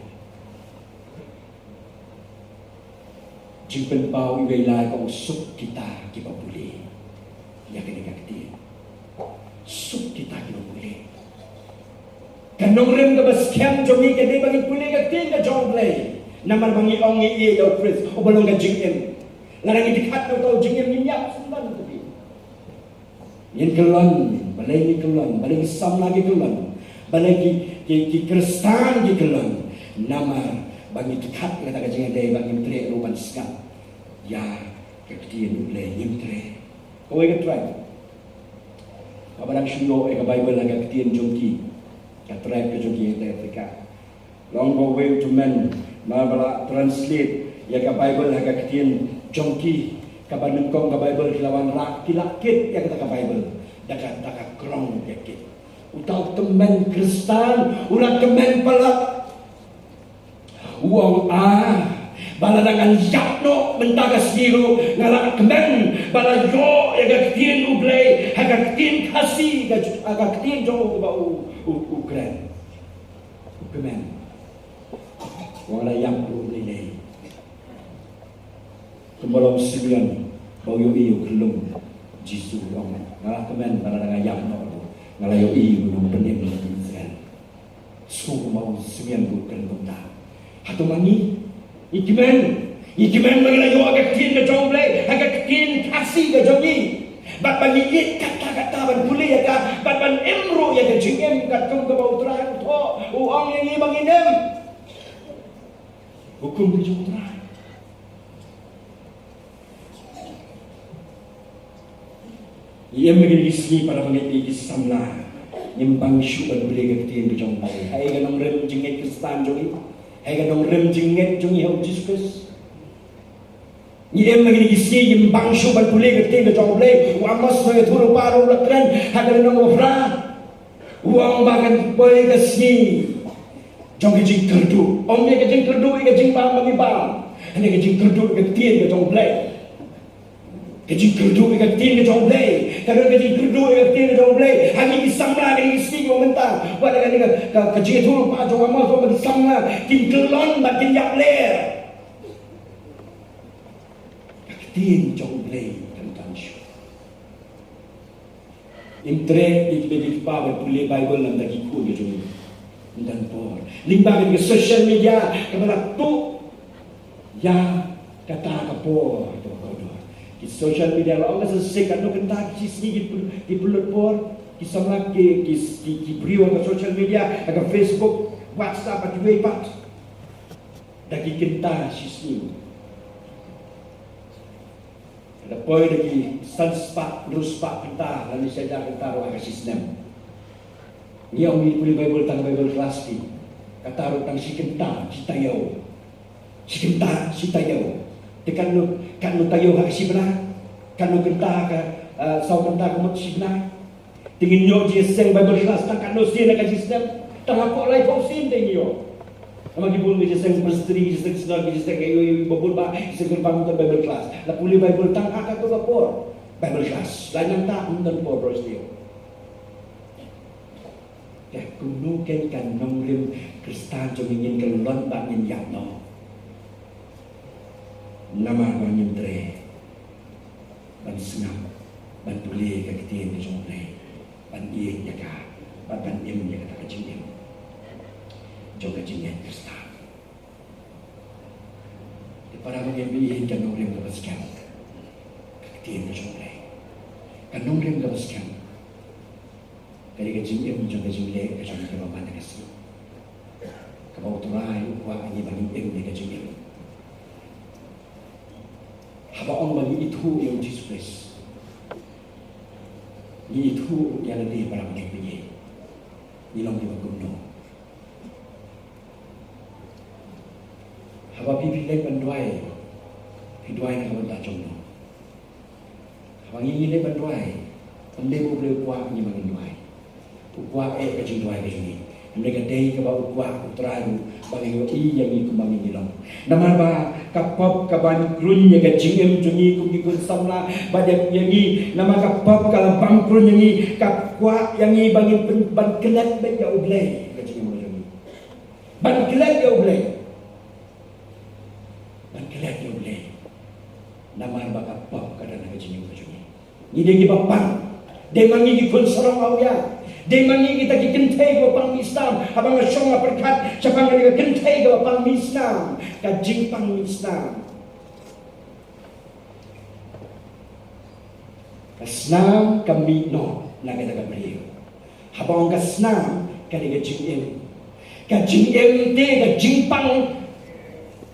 Jingpynpaw iwei lai ka u suk kita kiba pule. ïa kane ka ktien. Suk kita ki nongpule. Ka nongrim kaba skhem jong ngi ka dei ba ngi pule ka ktien ka jong U Blei. Namar ba ngi ong ngi ïeit ïa U Khrist uba long ka jingim. Lada ngi dikhat na uta u jingim ngin ïap sumban u Blei. Ngin kyllon, balei ngi kyllon, balei ki samla ki kyllon, balei ki, ki, ki Khristan ki kyllon. Namar ba ngi dikhat ïa kata ka jingïadei ba ngim treh ruh ban sngap ïa ka ktien U Blei, ngim treh. Kawei ka tribe kaba dang shu ïoh ïa ka Baibl ha ka ktien jong ki, ka tribe ka jong ki ha Africa. Long ba uwei u tymmen, namar ba la translate ïa ka Baibl ha ka ktien jong ki, kaba nyngkong ka Baibl ki la wanrah, ki la kit ïa kata ka Baibl da ka, da ka krong ïa kit. Uta u tymmen Khristan u la kmen palat. U ong, ah, ba lada ngan ïap noh mynta ka sngi ruh, nga la kmen ba la ïoh ïa ka ktien U Blei ha ka ktien Khasi, ka, ha ka ktien jong u ba u, u, u kren. U kmen. U ong la ïap ruh lei lei. Kumba la u Simeon ba u ïohi ïa u khyllung Jisu, u ong, nga la kmen ba lada nga ïap noh ruh, nga la ïohi ïa u nongpynim jong Israel. Sngewbha u Simeon ruh u kren kumta. Hato ma ngi? Ngi kmen, ngi kmen ba ngi la ïoh ha ka ktien ka jong U Blei ha ka ktien Khasi ka jong ngi. Bad ba ngi ïeit katta katta ban pule ïa ka, bad ban im ruh ïa ka jingim katkum kaba U Trai u thoh, u ong ïa ngi ba ngin im. Hukum ka jong U Trai. Ïa, ïa kine ki sngi para bangeit, ïa ki samla, ngim bang shuh ban pule ka ktien ka jong U Blei. Haei ka nongrim jingngeit Khristan jong ngi? Haei ka nongrim jingngeit jong ngi ha U Jisu Khrist? Ïa, ïa kine ki sngi ngim bang shuh ban pule ka ktien ka jong U Blei. U Amos u nongïathuhlypa ruh u la kren ha ka lynnong ba phra. U ong ba kan poi ka sngi jong ka jingkyrduh. Ym ïa ka jingkyrduh ïa ka jingbam ba ngi bam, hynrei ka jingkyrduh ïa ka ktien ka jong U Blei. Ka jingkyrduh ïa ka ktien ka jong U Blei. Ka don ka jingkyrduh ïa ka ktien ka jong U Blei ha kine ki samla, ha kine ki sngi kiba mynta. Wat la kane ka, ka, ka jingïathuhlypa jong U Amos, ba ki samla kin kyllon bad kin ïap ler. Ka ktien jong U Blei kan don shuh. Ym treh ïa ki mei ki kpa ban pule Baibl na ka bynta ki khun ka jong ngi. Ym don por. Lyngba kane ka social media kaba la tuh ïa kata ka por kaba kordor. Ki social media la ong ka shisha katno kynta ki shisha ki pyn-, ki pynlut por. Ki samla ki, ki, ki, ki briew ha ka social media, ha ka Facebook, WhatsApp, ha kiwei pat. Da ki kynta shisha. Da poi da ki san spah, hynriew spah kynta, lane shi hajar kynta ruh ha ka shi snem. Ngi ong ngi pule Baibl tang Bible class phi. Kata ruh tang shi kynta, shi taïew. Shi kynta, shi taïew. Te katno, katno taïew ha ka shi bnai? Katno kynta ha ka, eh, saw kynta ka mut shi bnai? Te ngin ïoh jingïaseng Bible class tang katno sien ha ka shi snem? Tang hapoh laiphew sien te ngin ïoh. Namar ki bun ki jingïaseng presbytery, ki jingïaseng synod, ki jingïaseng aïu aïu ba bun, ba ki jingïaseng kyrpang tang Bible class. La pule Bible tang ha kato ka por Bible class. Lai nangta ym don por baroh shi taïew. Te kumno kein ka nongrim Khristan jong ngi, ngin kyllon bad ngin ïap noh? Namar ba ngim treh ban sngap, ban pule ka ktien ka jong U Blei, ban ïeit ïa ka, bad ban im ïa kata ka jingim jong ka jingngeit Khristan. Te para bangeit, ïa ka nongrim kaba skhem, ka ktien ka jong U Blei. Ka nongrim kaba skhem ka dei ka jingim jong ka jingleh ka jong ngi kaba man ha ka sngi, kaba U Trai u kwah ïa ngi ba ngin im ïa ka jingim. Haba ong ba ngi ithuh ïa U Jisu Khrist, ngi ithuh ïa lade, para bangeit, ngi long kiba kumno? Haba phi, phi leit ban duwai, phi duwai na ka bynta jong no? Haba ngi, ngi leit ban duwai, ym dei ba U Blei u kwah ngi ba ngin duwai. U kwah eh ka jingduwai ka jong ngi. Hynrei ka dei kaba u kwah U Trai ruh ba ngi ïohi ïa ngi kumba ngi long. Namar ba ka pop ka ban khrun ïa ka jingim jong ngi kum ki khun samla, bad ïa, ïa ngi, namar ka pop ka la ban khrun ïa ngi, ka kwah ïa ngi ba ngin pyn-, ban klet beit ïa U Blei, ka jingim ka jong ngi. Ban klet ïa U Blei. Ban klet ïa U Blei. Namar ba ka pop ka don ha ka jingim ka jong ngi. Ngi dei kiba pang. Dei ma ngi ki khun sarong awia. Dei ma ngi kita ki kynthei kiba pang mih snam. Haba nga shong nga pyrkhat shaphang kane ka kynthei kaba pang mih snam, ka jingpang mih snam. Ka snam ka mih noh na kata ka briew. Haba ong ka snam, ka dei ka jingim. Ka jingim te ka jingpang.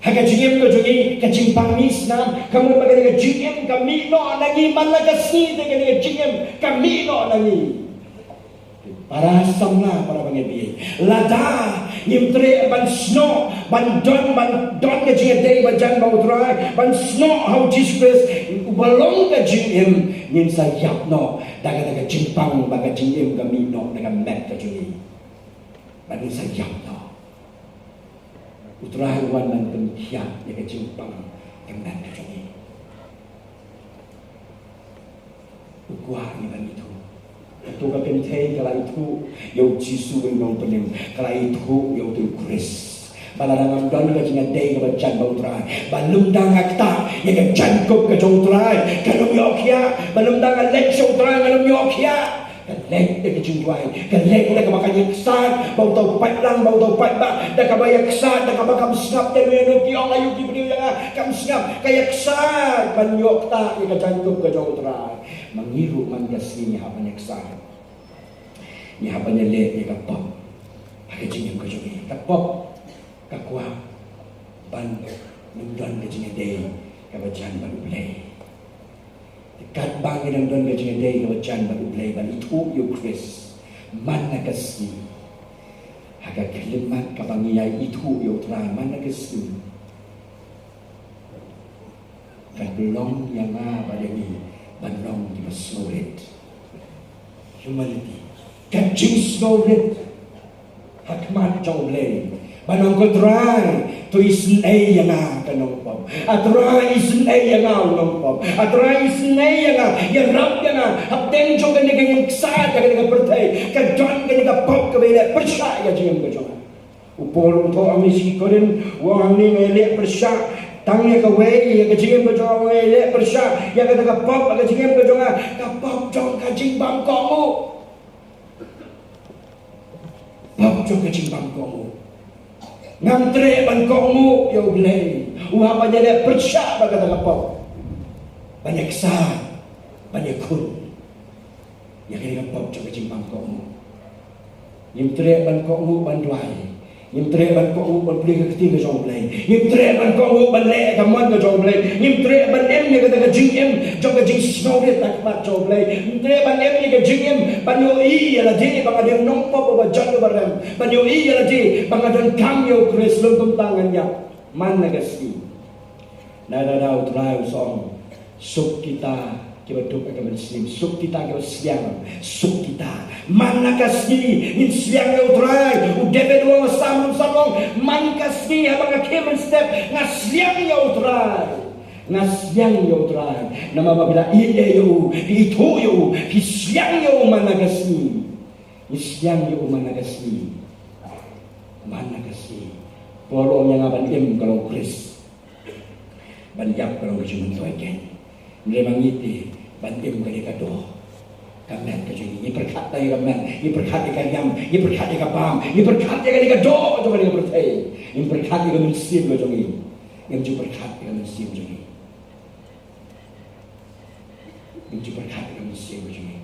Ha ka jingim ka jong ngi, ka jingpang mih snam, ka mut ba ka dei ka jingim ka mih noh na ngi man la ka sngi te ka dei ka jingim ka mih noh na ngi. Para samla, para bangeit bieit, lada ngim treh ban snoh, ban don, ban don ka jingïadei ba jan bad U Trai, ban snoh ha U Jisu Khrist uba long ka jingim, ngin sa ïap noh da kata ka jingpang ba ka jingim ka mih noh na ka met ka jong ngi. Ba ngin sa ïap noh. U Trai u wan ban pynkhiah ïa ka jingpang ka met ka jong ngi. U kwah ngi ban ithuh. Kato ka kynthei ka la ithuh ïa U Jisu u nongpynim, ka la ithuh ïa uto U Khrist. Ba lada ngam don ka jingïadei kaba jan bad U Trai, ba lymda nga ktah ïa ka jaiñkup ka jong U Trai, kan ym ïoh khiah. Ba lymda nga leit sha U Trai, kan ym ïoh khiah. Ka leit da ka jingduwai, ka leit da kaba ka ïaksaid bad uto u paidlang, bad uto u paidbah, da kaba ïaksaid, da kaba kam sngap ïano ïano ki ong aïu ki briew ïa nga, kam sngap, ka ïaksaid ban ïoh ktah ïa ka jaiñkup ka jong U Trai. Ma ngi ruh man ka sngi ngi hap ban ïaksaid. Ngi hap ban ïaleh ïa ka pop ha ka jingim ka jong ngi. Ka pop ka kwah ban ym don ka jingïadei kaba jan bad U Blei. Katba ngi dang don ka jingïadei kaba jan bad U Blei, ban ithuh ïa U Khrist man la ka sngi, ha ka khyllipmat kaba ngi ïa ithuh ïa U Trai man la ka sngi, kan pynlong ïa nga bad ïa ngi ban long kiba sngewrit. Humility. Ka jingsngewrit ha khmat jong U Blei. Ban ong, ko Trai, to isynei ïa nga ka nongpop. A Trai, isynei ïa nga u nongpop. A Trai, isynei ïa nga, ïarap ïa nga. Hapdeng jong kane ka ïing kshaid, kane ka pyrthei, ka don kane ka pop kaba ïaleh pyrshah ïa ka jingim ka jong nga. U Paul u thoh ha ki shithi Korinth, u ong hangne nga ïaleh pyrshah tang ïa kawei, ïa ka jingim ka jong nga, nga ïaleh pyrshah ïa kata ka pop ha ka jingim ka jong nga, ka pop jong ka jingbymkohnguh. Pop jong ka jingbymkohnguh. Ngam treh ban kohnguh ïa U Blei. U hap ban ïaleh pyrshah bad kata ka pop. Ban ïaksaid, ban ïakhun ïa kane ka pop jong ka jingbymkohnguh. Ngim treh ban kohnguh ban duwai. Ngim treh ban kohnguh ban pule ka ktien ka jong U Blei. Ngim treh ban kohnguh ban leh ka mon ka jong U Blei. Ngim treh ban im ïa kata ka jingim jong ka jingsngewrit ha khmat jong U Blei. Ngim treh ban im ïa ka jingim ban ïohi ïa lade ba nga dei u nongpop uba jot uba rem. Ban ïohi ïa lade ba nga donkam ïa U Khrist, lym kumta ngan ïap. Man la ka sngi. Nangta U Trai u ong, suk kita kiba duk ha ka mynsiem, suk kita kiba sliang, suk kita. Man la ka sngi ngin sliang ïa U Trai. U David u ong ha Salm, Salm u ong, man ka sngi haba nga khie mynstep, nga sliang ïa U Trai. Nga sliang ïa U Trai. Namar ba phi la ïeit ïa u, phi ithuh ïa u, phi sliang ïa u man la ka sngi. Ngi sliang ïa u man la ka sngi. Man la ka sngi. Paul u ong ïa nga ban im ka long Khrist, ban ïap ka long ka jingmyntoi keiñ. Hynrei ma ngi te, ban im ka dei ka doh. Ka met ka jong ngi, ngi pyrkhat ïa ka met, ngi pyrkhat ïa ka riam, ngi pyrkhat ïa ka bam, ngi pyrkhat ïa ka dei ka doh jong ka dei ka pyrthei. Ngi pyrkhat ïa ka mynsiem ka jong ngi. Ngim ju pyrkhat ïa ka mynsiem jong ngi. Ngim ju pyrkhat ïa ka mynsiem ka jong ngi.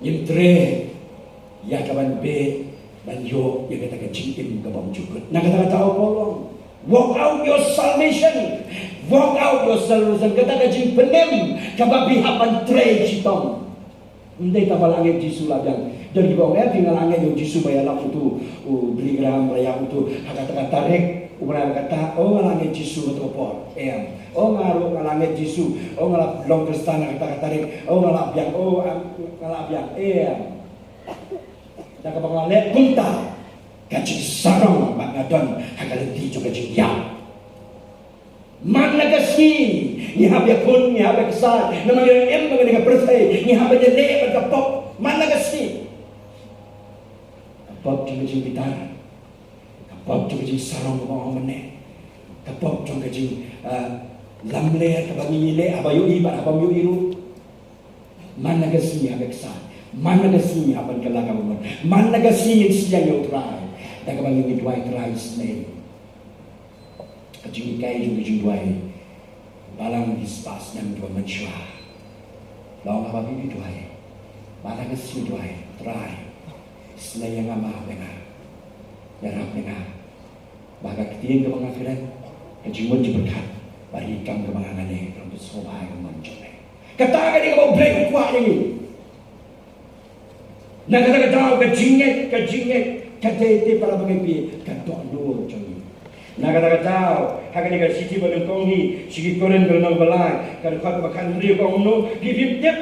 Ngim treh ïa ka ban beh ban ïoh ïa kata ka jingim ka bymjukut. Na kata kata u Paul u ong, work out your salvation. Work out your salvation. Kata ka jingpynim kaba phi hap ban trei shitom. Ym dei tang ba la ngeit Jisu la biang. Don kiba ong, eh, phi nga la ngeit ïa u Jisu ba ïalap utu u Billy Graham, ba la ïap utu ha kata ka tarik. U Graham kata, oh, nga la ngeit Jisu ha kato ka por. Em. Oh, nga ruh nga la ngeit Jisu. Oh, nga la long Khristan ha kata ka tarik. Oh, nga la biang. Oh, nga la biang. Em. Da kaba nga la leh kumta, ka jingsarong ba nga don ha ka lynti jong ka jingïap. Man la ka sngi ngi hap ïakhun, ngi hap ïaksaid. Namar ngi im ha kane ka pyrthei, ngi hap ban ïaleh bad ka pop man la ka sngi. Ka pop jong ka jingbitar, ka pop jong ka jingsarong kaba ong mynne, ka pop jong ka jing, ah, lamler kaba ngi leh haba ïohi bad haba ym ïohi ruh. Man la ka sngi ha ka ksat, man la ka sngi ha ban kylla ka bamon, man la ka sngi ngin sliang ïa U Trai. Da kaba ngin ïa duwai, Trai sngewbha. Ka jinghikai jong ka jingduwai. Balang ki spah snem kiba mynshuwa. Long haba phi duwai. Balang ka sngi duwai, Trai, sngewbha ïa nga, map ïa nga, ïarap ïa nga. Ba ka ktien kaba nga kren, ka jingmut jingpyrkhat bad ki kam kaba nga leh, kan pynsngewbha ïa ka mon jong me. Kata ka dei kaba U Blei u kwah ïa ngi. Na kata ka daw ka jingngeit, ka jingngeit ka dei te, para bangeit, ka dohnud jong ngi. Na kata ka daw ha kane ka shithi ba nyngkong hi sha ki Korinth, ka lynnong ba lai, ka dkhot ba khathynriew, ka ong kumno? Phi phim tip,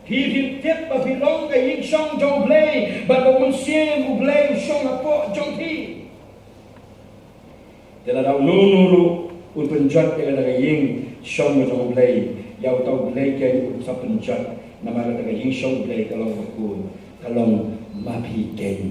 phi phim tip ba phi long ka ïingshong jong U Blei bad ba U Mynsiem U Blei u shong hapoh jong phi? Te lada uno uno ruh un pynjot ïa kata ka ïingshong jong U Blei, ïa uta U Blei keiñ un sa pynjot, namar kata ka ïingshong U Blei ka long ma phi, ka long ma phi keiñ.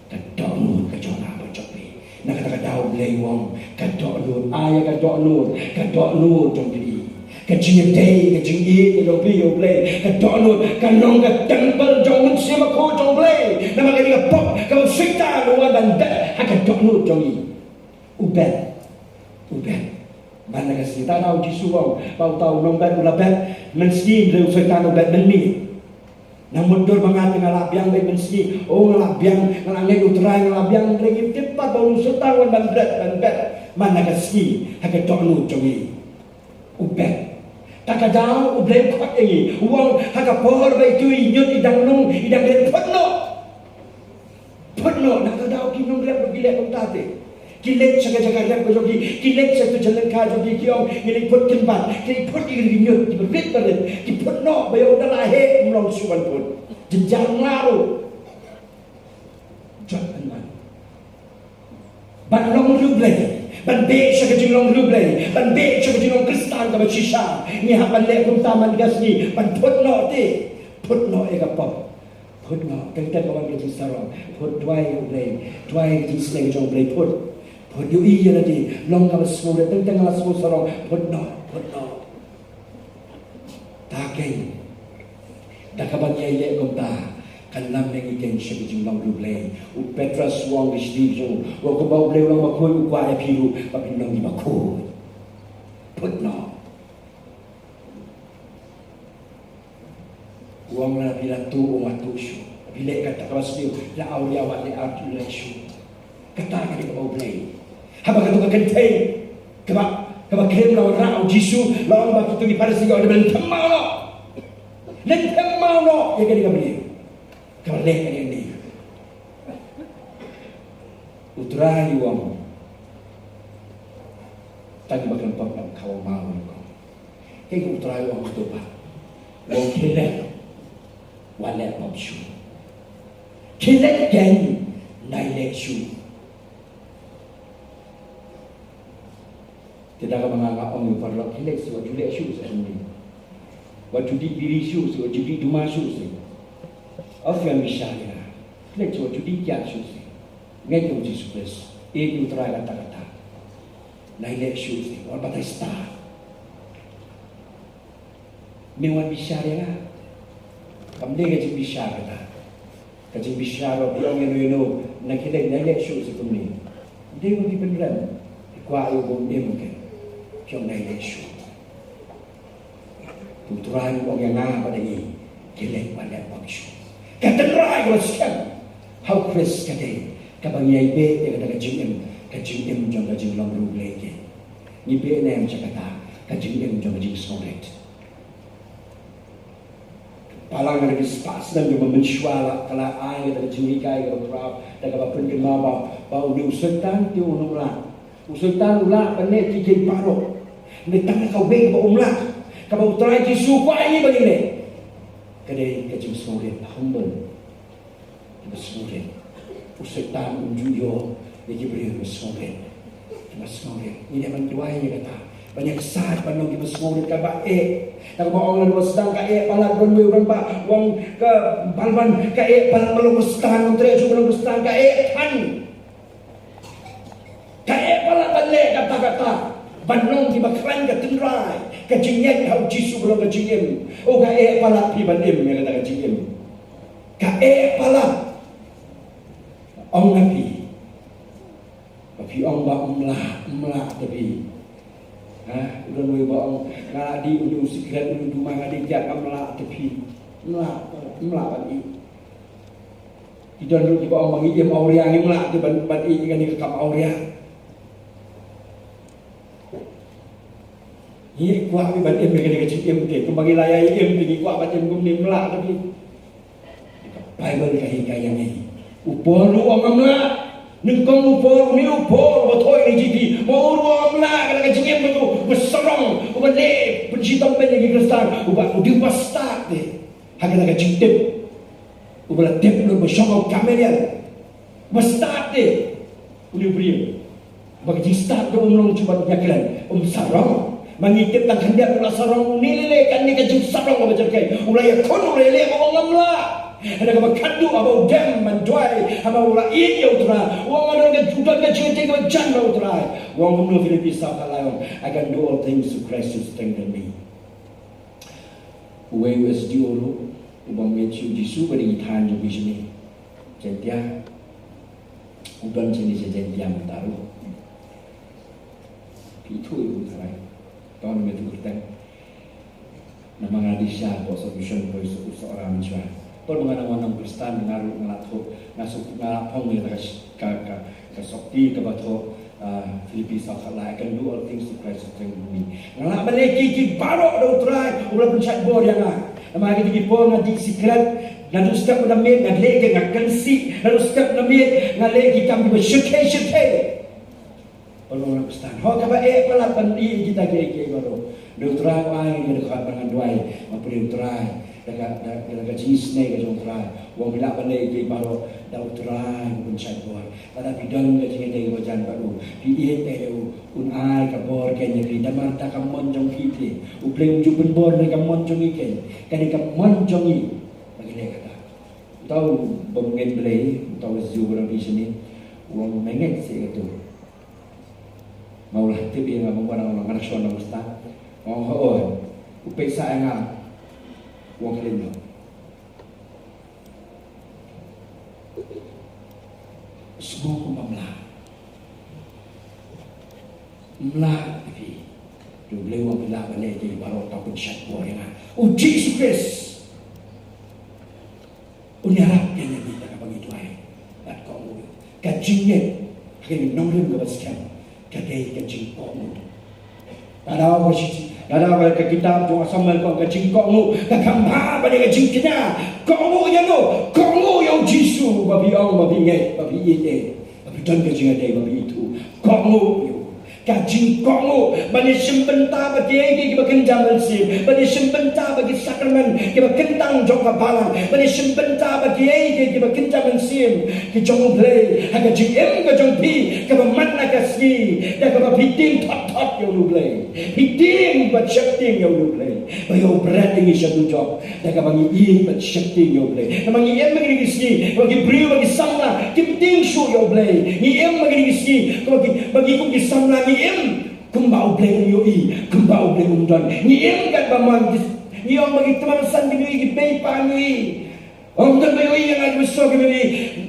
Ka dohnud ka jong nga bad jong phi. Na kata ka daw U Blei u ong, ka dohnud, ai ïa ka dohnud, ka dohnud jong phi. Ka jingïadei, ka jingïeit ka jong phi ïa U Blei, ka dohnud, kan long ka templ jong U Mynsiem Bakhuid jong U Blei. Namar kane ka pop kaba u Soitan u wan ban bet ha ka dohnud jong ngi. U bet. U bet. Man la ka sngi, ta da U Jisu u ong ba uta u nongbet u la bet mynsngi, hynrei u Soitan u bet mynmiet. Nang mutdur ba nga, nga la biang beit mynsngi. Oh, nga la biang, nga la ngeit U Trai, nga la biang, hynrei ngim tip pat ba u Soitan u wan ban bet, ban bet man la ka sngi ha ka dohnud jong ngi. U bet. Ta ka daw U Blei u khot ïa ngi, u ong, ha ka por ba itu i ñiut i dang nung, i dang rit, phut noh. Phut noh. Na kata ka daw ki nongrep ruh ki leh kumta te. Ki leit sha ka jaka rep ka jong ki, ki leit sha ka jaka lyngkha jong ki, ki ong, ngi leit phut kynbat, ki leit phut ïa ki ñiut kiba rit ba rit, ki phut noh, ba ïoh da la heh, ym long shuh ban phut. Jynjar nga ruh. Jot pynban. Ban long riewblei, ban beh sha ka jinglong riewblei, ban beh sha ka jinglong Khristan kaba shisha, ngi hap ban leh kumta man ka sngi, ban phut noh te, phut noh ïa ka pop. Phut noh, teng teng ka wan ka jingsarong, phut, duwai ïa U Blei, duwai ïa ka jingsneng jong U Blei, phut. Phut, ïohi ïa lade, long kaba sngewrit, teng teng la sngewsarong, phut noh, phut noh. Ta keiñ, da kaba ngi ïaleh kumta, kan lam ïa ngi keiñ sha ka jinglong riewblei. U Petros u ong ha ka shithi jong u, u ong kumba U Blei u long bakhuid, u kwah ïa phi ruh ba phin long ki bakhuid. Phut noh. U ong lada phi la tuh, u ong wat tuh shuh. Phi leh kata kaba sniew, la awria, wat leh artylli, leh shuh. Kata ka dei kaba U Blei. Haba katu ka kynthei kaba, kaba khlem la wanrah U Jisu, la ong ba kito ki Pharisi ki ong, lynthem maw noh. Lynthem maw noh ïa kane ka briew kaba leh kane ka dei. U Trai u ong, tang kiba khlem pop ym khaw maw noh. Te U Trai u ong hato pat? U ong khie leit, wat leh pop shuh. Khie leit keiñ, nai leh shuh. Te da kaba nga, nga ong ïa u paralok, khie leit shuh, wat ju leh shuh seh kumne. Wat ju dih biri shuh seh, wat ju dih duma shuh seh. Ym phi wan bishar ïa nga. Khie leit shuh, wat ju dih kiad shuh seh. Ngeit ïa U Jisu Khrist, ïeit ïa U Trai katta katta. Nai leh shuh seh, wat batai stad. Me wan bishar ïa nga. Kam dei ka jingbishar kata. Ka jingbishar ba phi ong ïano ïano, nai khie leit, nai leh shuh seh kumne. Dei ba phi pynrem, phi kwah ïa u bym im, keiñ phi ong nai leh shuh. U Trai u ong ïa nga bad ïa ngi, khie leit, wat leh pop shuh. Ka tynrai kaba skhem ha U Khrist ka dei kaba ngi ïai beh ïa kata ka jingim, ka jingim jong ka jinglong riewblei keiñ. Ngi beh ne em sha kata ka jingim jong ka jingsngewrit? Balang, ha ki spah snem kiba mynshuwa la, ka la ai kata ka jinghikai kaba khraw, da kaba pynkynmaw ba, ba une u Soitan te un ym lah. U Soitan u lah ban leh kiei kiei baroh. Hynrei tang kawei kaba um lah, kaba U Trai Jisu u kwah ïa ngi ba ngin leh, ka dei ka jingsngewrit, humble. Kiba sngewrit. U Soitan um ju ïoh ïa ki briew kiba sngewrit. Kiba sngewrit. Ngi dei ban duwai ïa kata. Ban ïa ksad ban long kiba sngewrit, kaba eh. Kaba ong, la u rangbah sdang ka eh palat ban wei u rangbah. U ong ka Balwan ka eh palat ban long u sdang, ym treh shuh ban long u sdang, ka eh than. Ka eh palat ban leh kata kata, ban long kiba khlaiñ ka tynrai, Ka jingngeit ha u Jisu ka long ka jingim. U ka eh palat phi ban im ïa kata ka jingim. Ka eh palat. Ong na phi. Ba phi ong ba ym lah, ym lah te phi. Ha, u don uwei ba ong nga la dih une u sikret, une u duma, nga dih kiad, ym lah te phi. Ym lah, ym lah ban ih. Ki don ruh kiba ong ba ngi im awria, ngim lah te ban, ban ih ïa kane ka kam awria. Ngi kwah ban im ïa kane ka jingim te, kumba ngi la ïa im te ngi kwah ban im kumne, ym lah te phi. Ka Baibl ka hikai ïa ngi. U Paul u ong ym lah. Nyngkong u Paul, une u Paul uba thoh ïa ngi, ma u ruh u ong ym lah, kata ka jingim uba sarong, uba leh pynshitom beiñ ïa ki Khristan, uba u dei uba stad te ha kata ka jingtip. Uba la tip lut, uba shong ha u Gamaliel, uba stad te. Une u briew. Ba ka jingstad ka um long shuh ban ïakren, um sarong. Ma ngi tip tang khyndiat u la sarong, une lei lei kane ka jingsarong kaba jyrkhei. U la ïakhun, u lei lei ba ong ym lah. Hynrei kaba khadduh haba u dem ban duwai, haba u la ïeit ïa U Trai, u ong nga don ka, u don ka jingïatei kaba jan bad U Trai. U ong kumno, Philippi saw khatlai ong, "I can do all things through Christ who strengthens me." Uwei u S D O ruh, uba ngeit sha u Jisu ba dei ki thaiñ jong ki shane. Jaiñtia. U don shane sha Jaiñtia mynta ruh. Phi ithuh ïa u tharai. Tang namar tu kyrteng. Namar nga dei sha hapoh South Mission, hapoh u Sohra mynshuwa. Hapoh ba nga dang wan nong Khristan, nga ruh nga la thoh, nga suk, nga la phong ïa ka, ka, ka, ka sokti kaba thoh, ah, Philippi saw khatlai, "I can do all things through Christ who strengthens me." Nga lah ban leh kiei kiei baroh da U Trai uba la pynshait bor ïa nga. Namar ha kito ki por nga dih sikret, naduh step ba miet nga leh, nga kynsi, naduh step ba miet nga leh ki kam kiba shyrkhei shyrkhei. Baroh nga Khristan. Ho kaba eh palat ban dih kita kiei kiei baroh. Da U Trai u ai ïa nga ka dkhot ba ngan duwai. Nga pule U Trai. Da ka, da, da ka jingisynei ka jong U Trai. U ong phi lah ban leh kiei baroh da U Trai uba pynshait bor. Lada phi don ka jingïadei kaba jan bad u, phi ïeit ïa u, un ai ka bor keiñ ïa phi. Namar da ka mon jong phi te. U Blei um ju pynbor da ka mon jong ngi keiñ. Ka dei ka mon jong ngi ba ngi leh kata. Uta u bym ngeit Blei, uta u S D O ba dang dei shane. U ong me ngeit seh kato. Ma u la tip ïa nga ba nga dang, nga dang shong nong stad. Nga ong hooid. U peit sa ïa nga. U ong khlem noh. Sngew kumba ym lah. Ym lah ïa phi. U Blei u ong phi lah ban leh kiei baroh, ka pynshait bor ïa nga. U Jisu Khrist. Un ïarap ïa ngi da kaba ngi duwai bad kohnguh. Ka jingngeit ha ka nongrim kaba skhem ka dei ka jingkohnguh. Lada ba shi, lada ba ka kitab jong u Samuel ka ong ka jingkohnguh ka kham bha ban ïa ka jingkñia. Kohnguh ïa no, kohnguh ïa u Jisu ba phi ong ba phi ngeit, ba phi ïeit, ba phi don ka jingïadei, ba phi ithuh. Kohnguh ïa u. Ka jingkohnguh, ban ïashim bynta bad kiei kiei kiba kynja mynsiem, ban ïashim bynta bad ki sakramen kiba kyntang jong ka balang, ban ïashim bynta bad kiei kiei kiba kynja mynsiem ki jong U Blei ha ka jingim ka jong phi kaba man la ka sngi, da kaba phi tieng thot thot ïa U Blei. Phi tieng bad sheptieng ïa U Blei. Ba ïoh bret ïa ngi sha dujok. Da kaba ngi ïeit bad sheptieng ïa U Blei. Namar ngi im ha kine ki sngi ba ki briew, ba ki samla kim tieng shuh ïa U Blei. Ngi im ha kine ki sngi ba ki, ba ki kum ki samla ngi im kumba U Blei um ïohi, kumba U Blei um don. Ngi im katba mon, ngi ong ba ki tymmen san kim ïohi, ki paidbah kim ïohi. Ong don ba ïohi ïa nga, ki ba shu kim ïohi.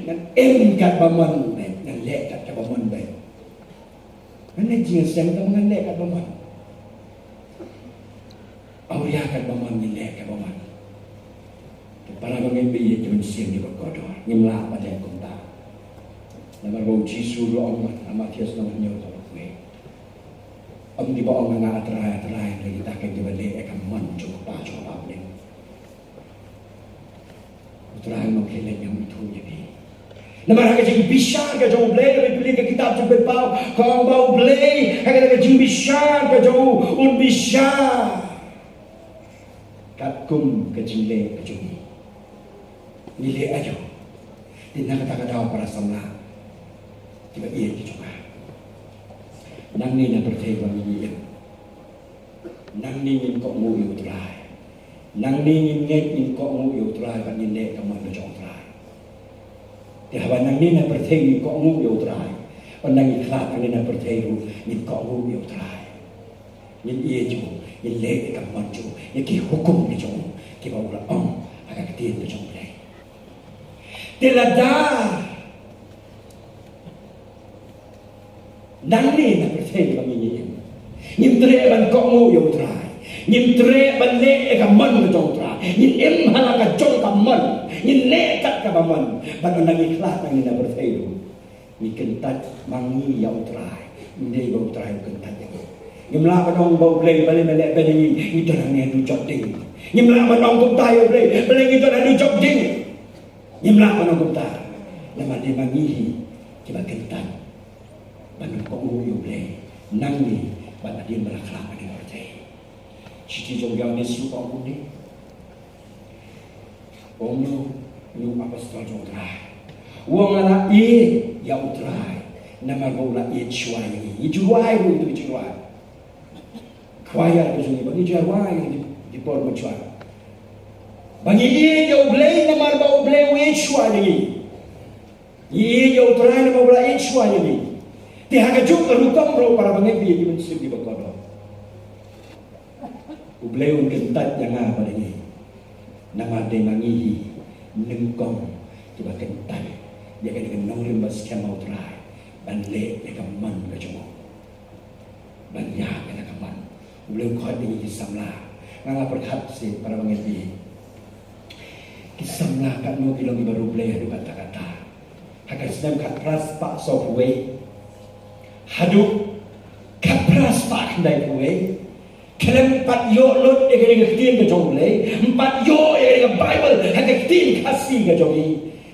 Ngan im katba mon beit, ngan leh katba mon beit. Ngan leh jingïaseng tang ngan leh katba mon. Awria katba mon, ngin leh katba mon. Te para bangeit ba ïeit, ki mynsiem kiba kordor, ngim lah ban leh kumta. Namar ba u Jisu ruh u ong ha Mathaios lynnong hynñiew dkhot khatwei. Ym dei ba ong nga, A Trai, A Trai, hynrei kita kiba leh ïa ka mon jong U Kpa jong nga uba ha bneng. U Trai u ong khlem, ngam ithuh ïa phi. Namar ha ka jingbishar ka jong U Blei, lada phi pule ka kitab Jingpynpaw, ka ong ba U Blei ha ka jingbishar ka jong u, un bishar katkum ka jingleh ka jong ngi. Ngi leh aïu? Te na kata ka daw, para samla kiba ïeit ki jong nga, nangne na pyrthei ba ngi im, nangne ngin kohnguh ïa U Trai. Nangne ngin ngeit, ngin kohnguh ïa U Trai bad ngin leh ka mon ka jong U Trai. Te haba nangne na pyrthei ngin kohnguh ïa U Trai, ynda ngi khlad nangne na pyrthei ruh ngin kohnguh ïa U Trai. Ngin ïeit jong u, ngin leh ïa ka mon jong u, ïa ki hukum ki jong u, kiba u la ong ha ka ktien ka jong u Blei. Te lada nangne na pyrthei kaba ngi im, ngim treh ban kohnguh ïa u Trai, ngim treh ban leh ïa ka mon ka jong u Trai, ngin im ha la ka jong ka mon, ngin leh kat kaba mon, bad ynda ngi khlad nangne na pyrthei ruh, ngi kyntait ma ngi ïa u Trai, ym dei ba u Trai u kyntait ïa ngi. Ngim lah ban ong ba u Blei balei me leh beiñ ïa ngi, ngi don hangne haduh jop ding. Ngim lah ban ong kumta ïa u Blei balei ngi don haduh jop ding. Ngim lah ban ong kumta. Namar dei ma ngi hi kiba kyntait ban kohnguh ïa u Blei nangne bad hadien ba la khlad nangne na pyrthei. Shithi jong u Ïoannis ruh ka ong kumne. Ong u, u apostol jong u Trai, u ong nga la ïeit ïa u Trai namar ba u la ïeit shuwa ïa ngi. Ngi ju rwai ruh ïa u, ngi ju rwai. Khwai ïa u jong ngi ba ngi ju rwai ïa u, ki por mynshuwa. Ba ngi ïeit ïa u Blei namar ba u Blei u ïeit shuwa ïa ngi. Ngi ïeit ïa u Trai namar ba u la ïeit shuwa ïa ngi. Te ha kajuh ka rukom ruh para bangeit baieit, ki mynsiem kiba kordor, u Blei un kyntait ïa nga bad ïa ngi. Namar dei ma ngi hi nyngkong kiba kyntait ïa kane ka nongrim ba skhem ha u Trai ban leh ïa ka mon ka jong u, ban ïaid ïa ka mon. U Blei u khot ïa ngi ki samla. Nga, nga pyrkhat seh para bangeit baieit, ki samla katno ki long kiba riewblei haduh katta katta. Ha ka snem khatphra spah sawphew wei haduh khatphra spah khyndaiphew wei, khlem pat ïoh lut ïa kane ka ktien ka jong u Blei, ym pat ïoh ïa kane ka Baibl ha ka ktien Khasi ka jong ngi.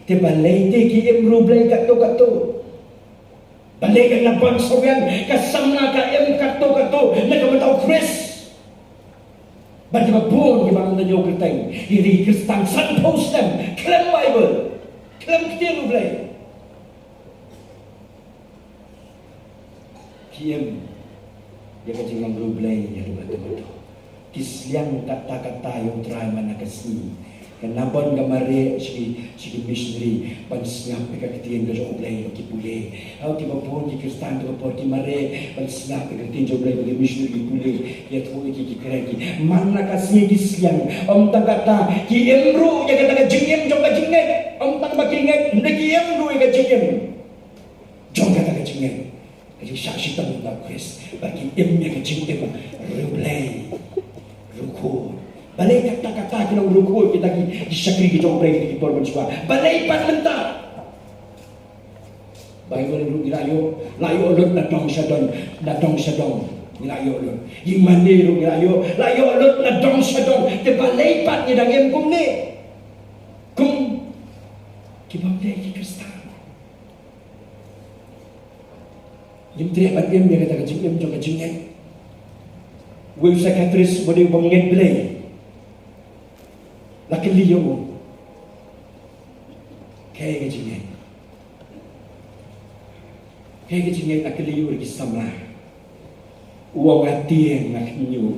Te balei te ki im riewblei katto katto? Balei ka Nabon Sawian ka samla ka im katto katto na ka bynta u Khrist? Bad kiba bun kiba ym da ïoh kyrteng, ki dei ki Khristan sanphew snem khlem Baibl, khlem ktien u Blei. Ki im ïa ka jinglong riewblei ïa ruh kato kato. Ki sliang katta katta ïa u Trai man la ka sngi. Ka Nabon ka mareh sha ki, sha ki missionary ban sngap ïa ka ktien ka jong u Blei ba ki pule. Haoid, kiba bun ki Khristan ha kane ka por ki mareh ban sngap ïa ka ktien jong u Blei ba ki missionary ki pule. Ïathuh ïa ki, ki kren ki. Man la ka sngi ki sliang. Ym tang katta, ki im ruh ïa kata ka jingim jong ka jingngeit. Ym tang ba ki ngeit, hynrei ki im ruh ïa ka jingim jong kata ka jingngeit, ka jingshah shitom ïa u Khrist, ba ki im ïa ka jingim riewblei, riewkhuid. Balei katta katta ki long riewkhuid kita ki, ki shakri ki jong u Blei kita ki por mynshuwa? Balei pat mynta? Baibl ruh ngi la ïoh, la ïoh lut na dong sha dong, na dong sha dong. Ngi la ïoh lut. Ïing mane ruh ngi la ïoh, la ïoh lut na dong sha dong. Te balei pat ngi dang im kumne? Kum kiba ym dei ki Khristan. Ngim treh ban im ïa kata ka jingim jong ka jingngeit. Uwei u psychiatrist uba dei u bym ngeit Blei la kylli ïa u, kaei ka jingngeit? Kaei ka jingngeit? La kylli ïa u da ki samla. U ong, nga tieng nga khynñiuh.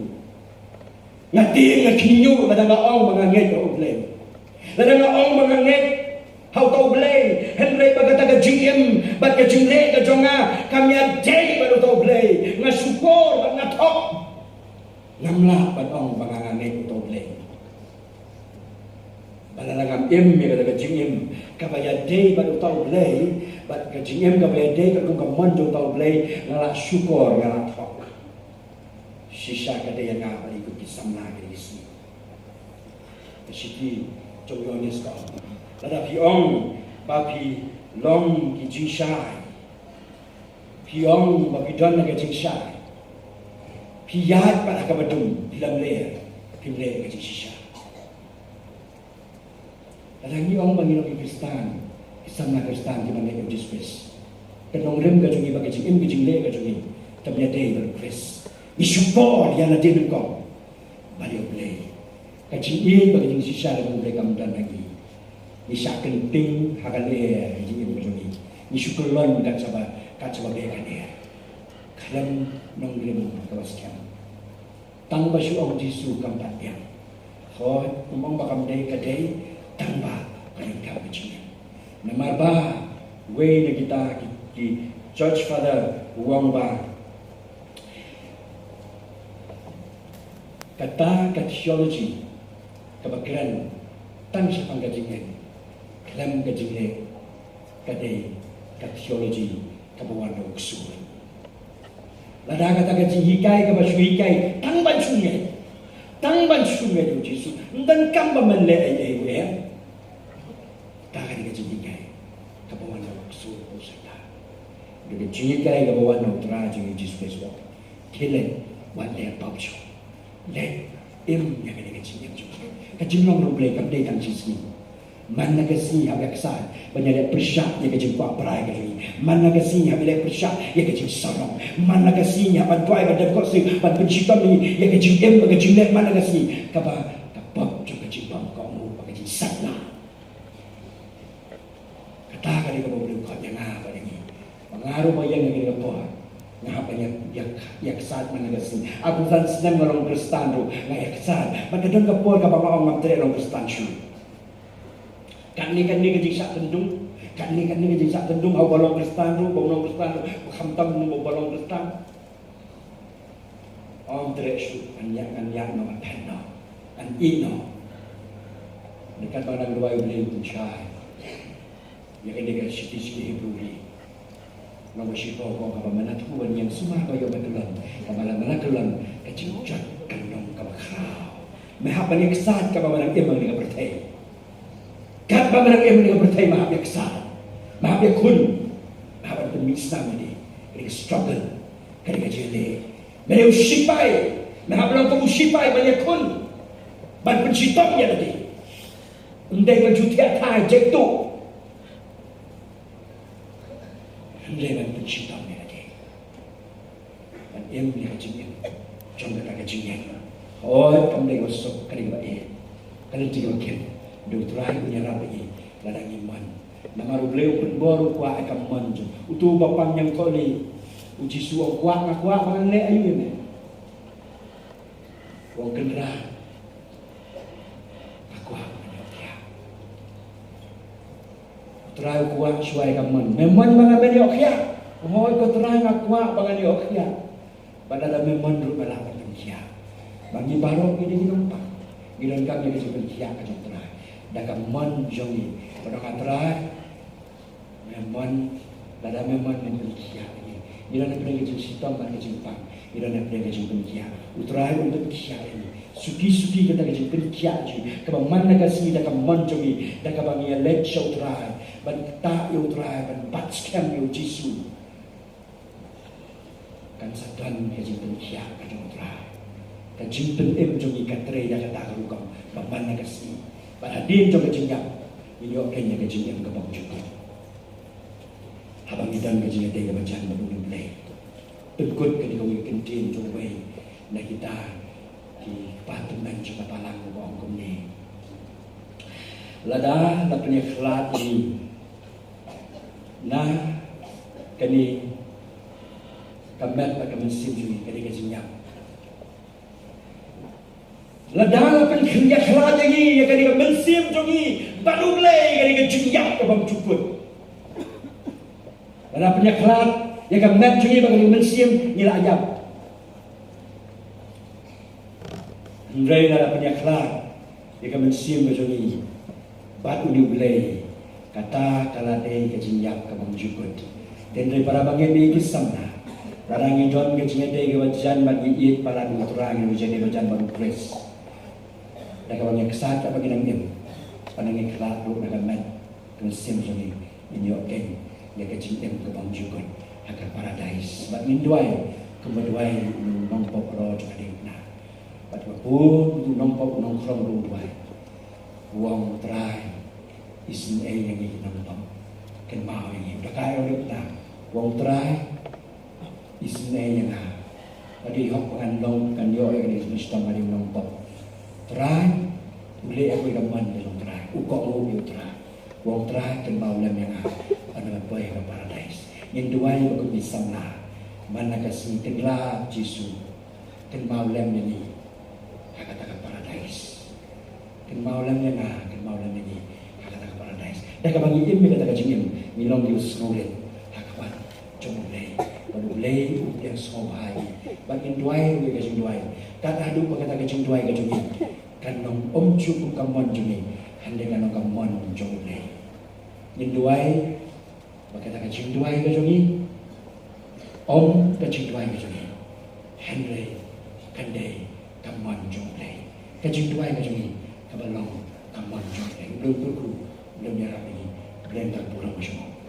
Nga tieng nga khynñiuh lada nga ong ba nga ngeit ha u Blei. Lada nga ong ba nga ngeit ha uta u Blei, hynrei ba kata ka jingim bad ka jingleh ka jong nga kam ïadei bad uta u Blei, nga shukor bad nga thok. Ngam lah ban ong ba nga, nga ngeit ha uta u Blei. Ba lada ngam im ïa kata ka jingim kaba ïadei bad uta u Blei, bad ka jingim kaba ïadei katkum ka mon jong uta u Blei, nga lah shukor, nga lah thok. Shisha ka dei ïa nga bad ïa ki samla kine ki sngi. Ka shithi jong u Ïoannis ka ong, lada phi ong ba phi long ki jingshai, phi ong ba phi don ka jingshai, phi ïaid pat ha kaba dum, phi lamler, phim leh ka jingshisha. Lada ngi ong ba ngi long ki Khristan, ki samla Khristan kiba ngeit ïa u Jisu Khrist, ka nongrim ka jong ngi bad ka jingim ka jingleh ka jong ngi kam ïadei bad u Khrist, ngi shukor ïa lade nyngkong bad ïa u Blei. Ka jingïeit bad ka jingshisha ka jong u Blei kam don ha ngi. Ngi shah kynting ha ka lyer ka jingim ka jong ngi. Ngi shu kyllon kat shaba, kat shaba beh ka lyer. Khlem nongrim kaba skhem. Tang ba shu ong Jisu kam pat biang. Hooid, ym ong ba kam dei, ka dei, tang ba ka dei ka jingim. Namar ba uwei na kita ki, ki church father u ong ba Kata ka theology kaba kren tang shaphang ka jingim khlem ka jingleh ka dei ka theology kaba wan na u ksuid. Lada kata ka jinghikai kaba shu hikai tang ban shu ngeit, tang ban shu ngeit ïa u Jisu, ym donkam ba men leh ei ei ruh em. Kata ka dei ka jinghikai kaba wan na u ksuid, u Soitan. Ka dei ka jinghikai kaba wan na u Trai jong ngi Jisu Khrist. Khie leit, wat leh pap shuh. Leit im ïa kane ka jingim jong ngi. Ka jinglong ruh Blei kam dei tang shi sngi. Man la ka sngi hap ïa ka sat ban ïaleh pyrshah ïa ka jingkwah brai ka jong ngi. Man la ka sngi hap ïaleh pyrshah ïa ka jingsarong. Man la ka sngi hap ban duwai ban dep koit siew ban pynshitom ïa ka jingim bad ka jingleh man la ka sngi. Kaba ka pop jong ka jingbymkohnguh bad ka jingsaitlah. Kata ka dei kaba U Blei u khot ïa nga bad ïa ngi. Ba nga ruh ba ïeng ïa kane ka por nga hap ban ïa, ïa, ïa ksat man la ka sngi. Arphew san snem nga long Khristan ruh nga ïa ksat. Bad ka don ka por kaba nga ong ngam treh long Khristan shuh. Katne katne ka jingshah tyndung, katne katne ka jingshah tyndung ha uba long Khristan ruh, uba ym long Khristan ruh, ba khamtam ruh uba long Khristan. Ym treh shuh, ngan ïa, ngan ïa noh, ngan phet noh, ngan ïeh noh. Nangta ba nang duwai U Blei u pynshai ïa kane ka shithi sha ki Hebru. Nang ba shipor ko kaba mynta tu ban ïeng sumar ba ïoh ba tylli, kaba la mynta tylli ka jingjot kan long kaba khraw. Me hap ban ïa ksat kaba mynta im ha kane ka pyrthei. Katba me dang im ha kane ka pyrthei me hap ïa ksat, me hap ïa khun, me hap ban pynmih snam ïa lade. Ka dei ka struggle, ka dei ka jingïaleh. Me dei u shipai, me hap long kum u shipai ban ïakhun, ban pynshitom ïa lade. Ym dei ban shu thiah thai jait tuh, ym dei ban pynshitom ïa lade. Ban im ïa ka jingim jong kata ka jingngeit. Hooid, kam dei kaba suk, ka dei kaba eh, ka dei kaba kit. Dei U Trai un ïarap ïa ngi lada ngi mon. Namar U Blei u pynbor, u kwah ïa ka mon jong uto uba pang ñiangkhohli. U Jisu u ong, kwah, nga kwah ba ngan leh aïu ïa me? U ong, Kynrad, nga kwah ba ngan ïoh khiah. U Trai u kwah shuwa ïa ka mon. Me mon ba ngan ïoh khiah? Hooid ko Trai, nga kwah ba ngan ïoh khiah. Bad lada me mon ruh me lah ban pynkhiah. Ba ngi baroh ngi dei ki nongpang, ngi donkam ïa ka jingpynkhiah ka jong U Trai da ka mon jong ngi. Ba dang, A Trai, me mon, lada me mon men pynkhiah ïa ngi. Ngi don hapdeng ka jingshitom bad ka jingpang, ngi don hapdeng ka jingpynkhiah. U Trai un pynkhiah ïa ngi. Suki suki kata ka jingpynkhiah jong ngi kaba man la ka sngi da ka mon jong ngi, da kaba ngi ïaleit sha U Trai ban ktah ïa U Trai, ban bat skhem ïa U Jisu. Kan sa don ka jingpynkhiah ka jong U Trai. Ka jingpynim jong ngi ka trei da kata ka rukom ba man la ka sngi. Bad hadien jong ka jingïap ngin ïoh keiñ ïa ka jingim kabymjukut. Haba ngi don ka jingïadei kaba jan bad U Blei, pynkut ka dei kawei ka kyntien jong uwei na kita ki kpa tymmen jong ka balang uba ong kumne: Lada la pynïakhlad ïa ngi na kane ka met bad ka mynsiem jong ngi, ka dei ka jingïap. Lada la pynïakhlad ïa ngi, ïa kane ka mynsiem jong ngi bad U Blei, ka dei ka jingïap kabymjukut. Lada pynïakhlad ïa ka met jong ngi bad kane ka mynsiem, ngi la ïap. Hynrei lada pynïakhlad ïa ka mynsiem ka jong ngi bad une U Blei, kata ka la dei ka jingïap kabymjukut. Te hynrei para bangeit bad ki samla, lada ngi don ka jingïadei kaba jan bad ngi ïeit palat U Trai, ngi don ka jingïadei ba jan bad U Khrist, da kaba ngi ksat, kaba ngi nang im, bad ngi khlad ruh na ka met ka mynsiem jong ngi, ngin ïoh keiñ ïa ka jingim kabymjukut ha ka paradais. Bad ngin duwai kumba duwai u nongpop halor jong ka diengphna. Bad kumba u nongpop, u nongkhrong ruh u duwai, u ong, Trai, isynei ïa ngi ki nongpop. Kynmaw ïa ngi. U da kai ïa u diengphna, u ong, Trai, isynei ïa nga. Ka dei hok ba ngan long, ngan ïoh ïa kane ka jingshitom ha u nongpop. Trai, u leh ïa kawei ka mon ïa u Trai, u kohnguh ïa u Trai. U ong, Trai, kynmaw lem ïa nga, ba ngan poi ha ka paradais. Ngin duwai ba kum ki samla man la ka sngi, Trai Jisu, kynmaw lem ïa ngi ha kata ka paradais. Kynmaw lem ïa nga, kynmaw lem ïa ngi ha kata ka paradais. Da kaba ngi im ïa kata ka jingim, ngi long ki ba sngewrit ha ka mat jong U Blei. Bad U Blei u pdiang sngewbha ïa ngi. Bad ngin duwai ruh ïa ka jingduwai. Kat haduh ba kata ka jingduwai ka jong ngi kan long ym ju kum ka mon jong ngi, hynrei kan long ka mon jong U Blei. Ngin duwai ba kata ka jingduwai ka jong ngi ym ka jingduwai ka jong ngi, hynrei kan dei ka mon jong U Blei. Ka jingduwai ka jong ngi kaba long ka mon jong U Blei. U Blei un kyrkhu, U Blei un ïarap ïa ngi, U Blei un kyrkhu ruh ka jong ngi.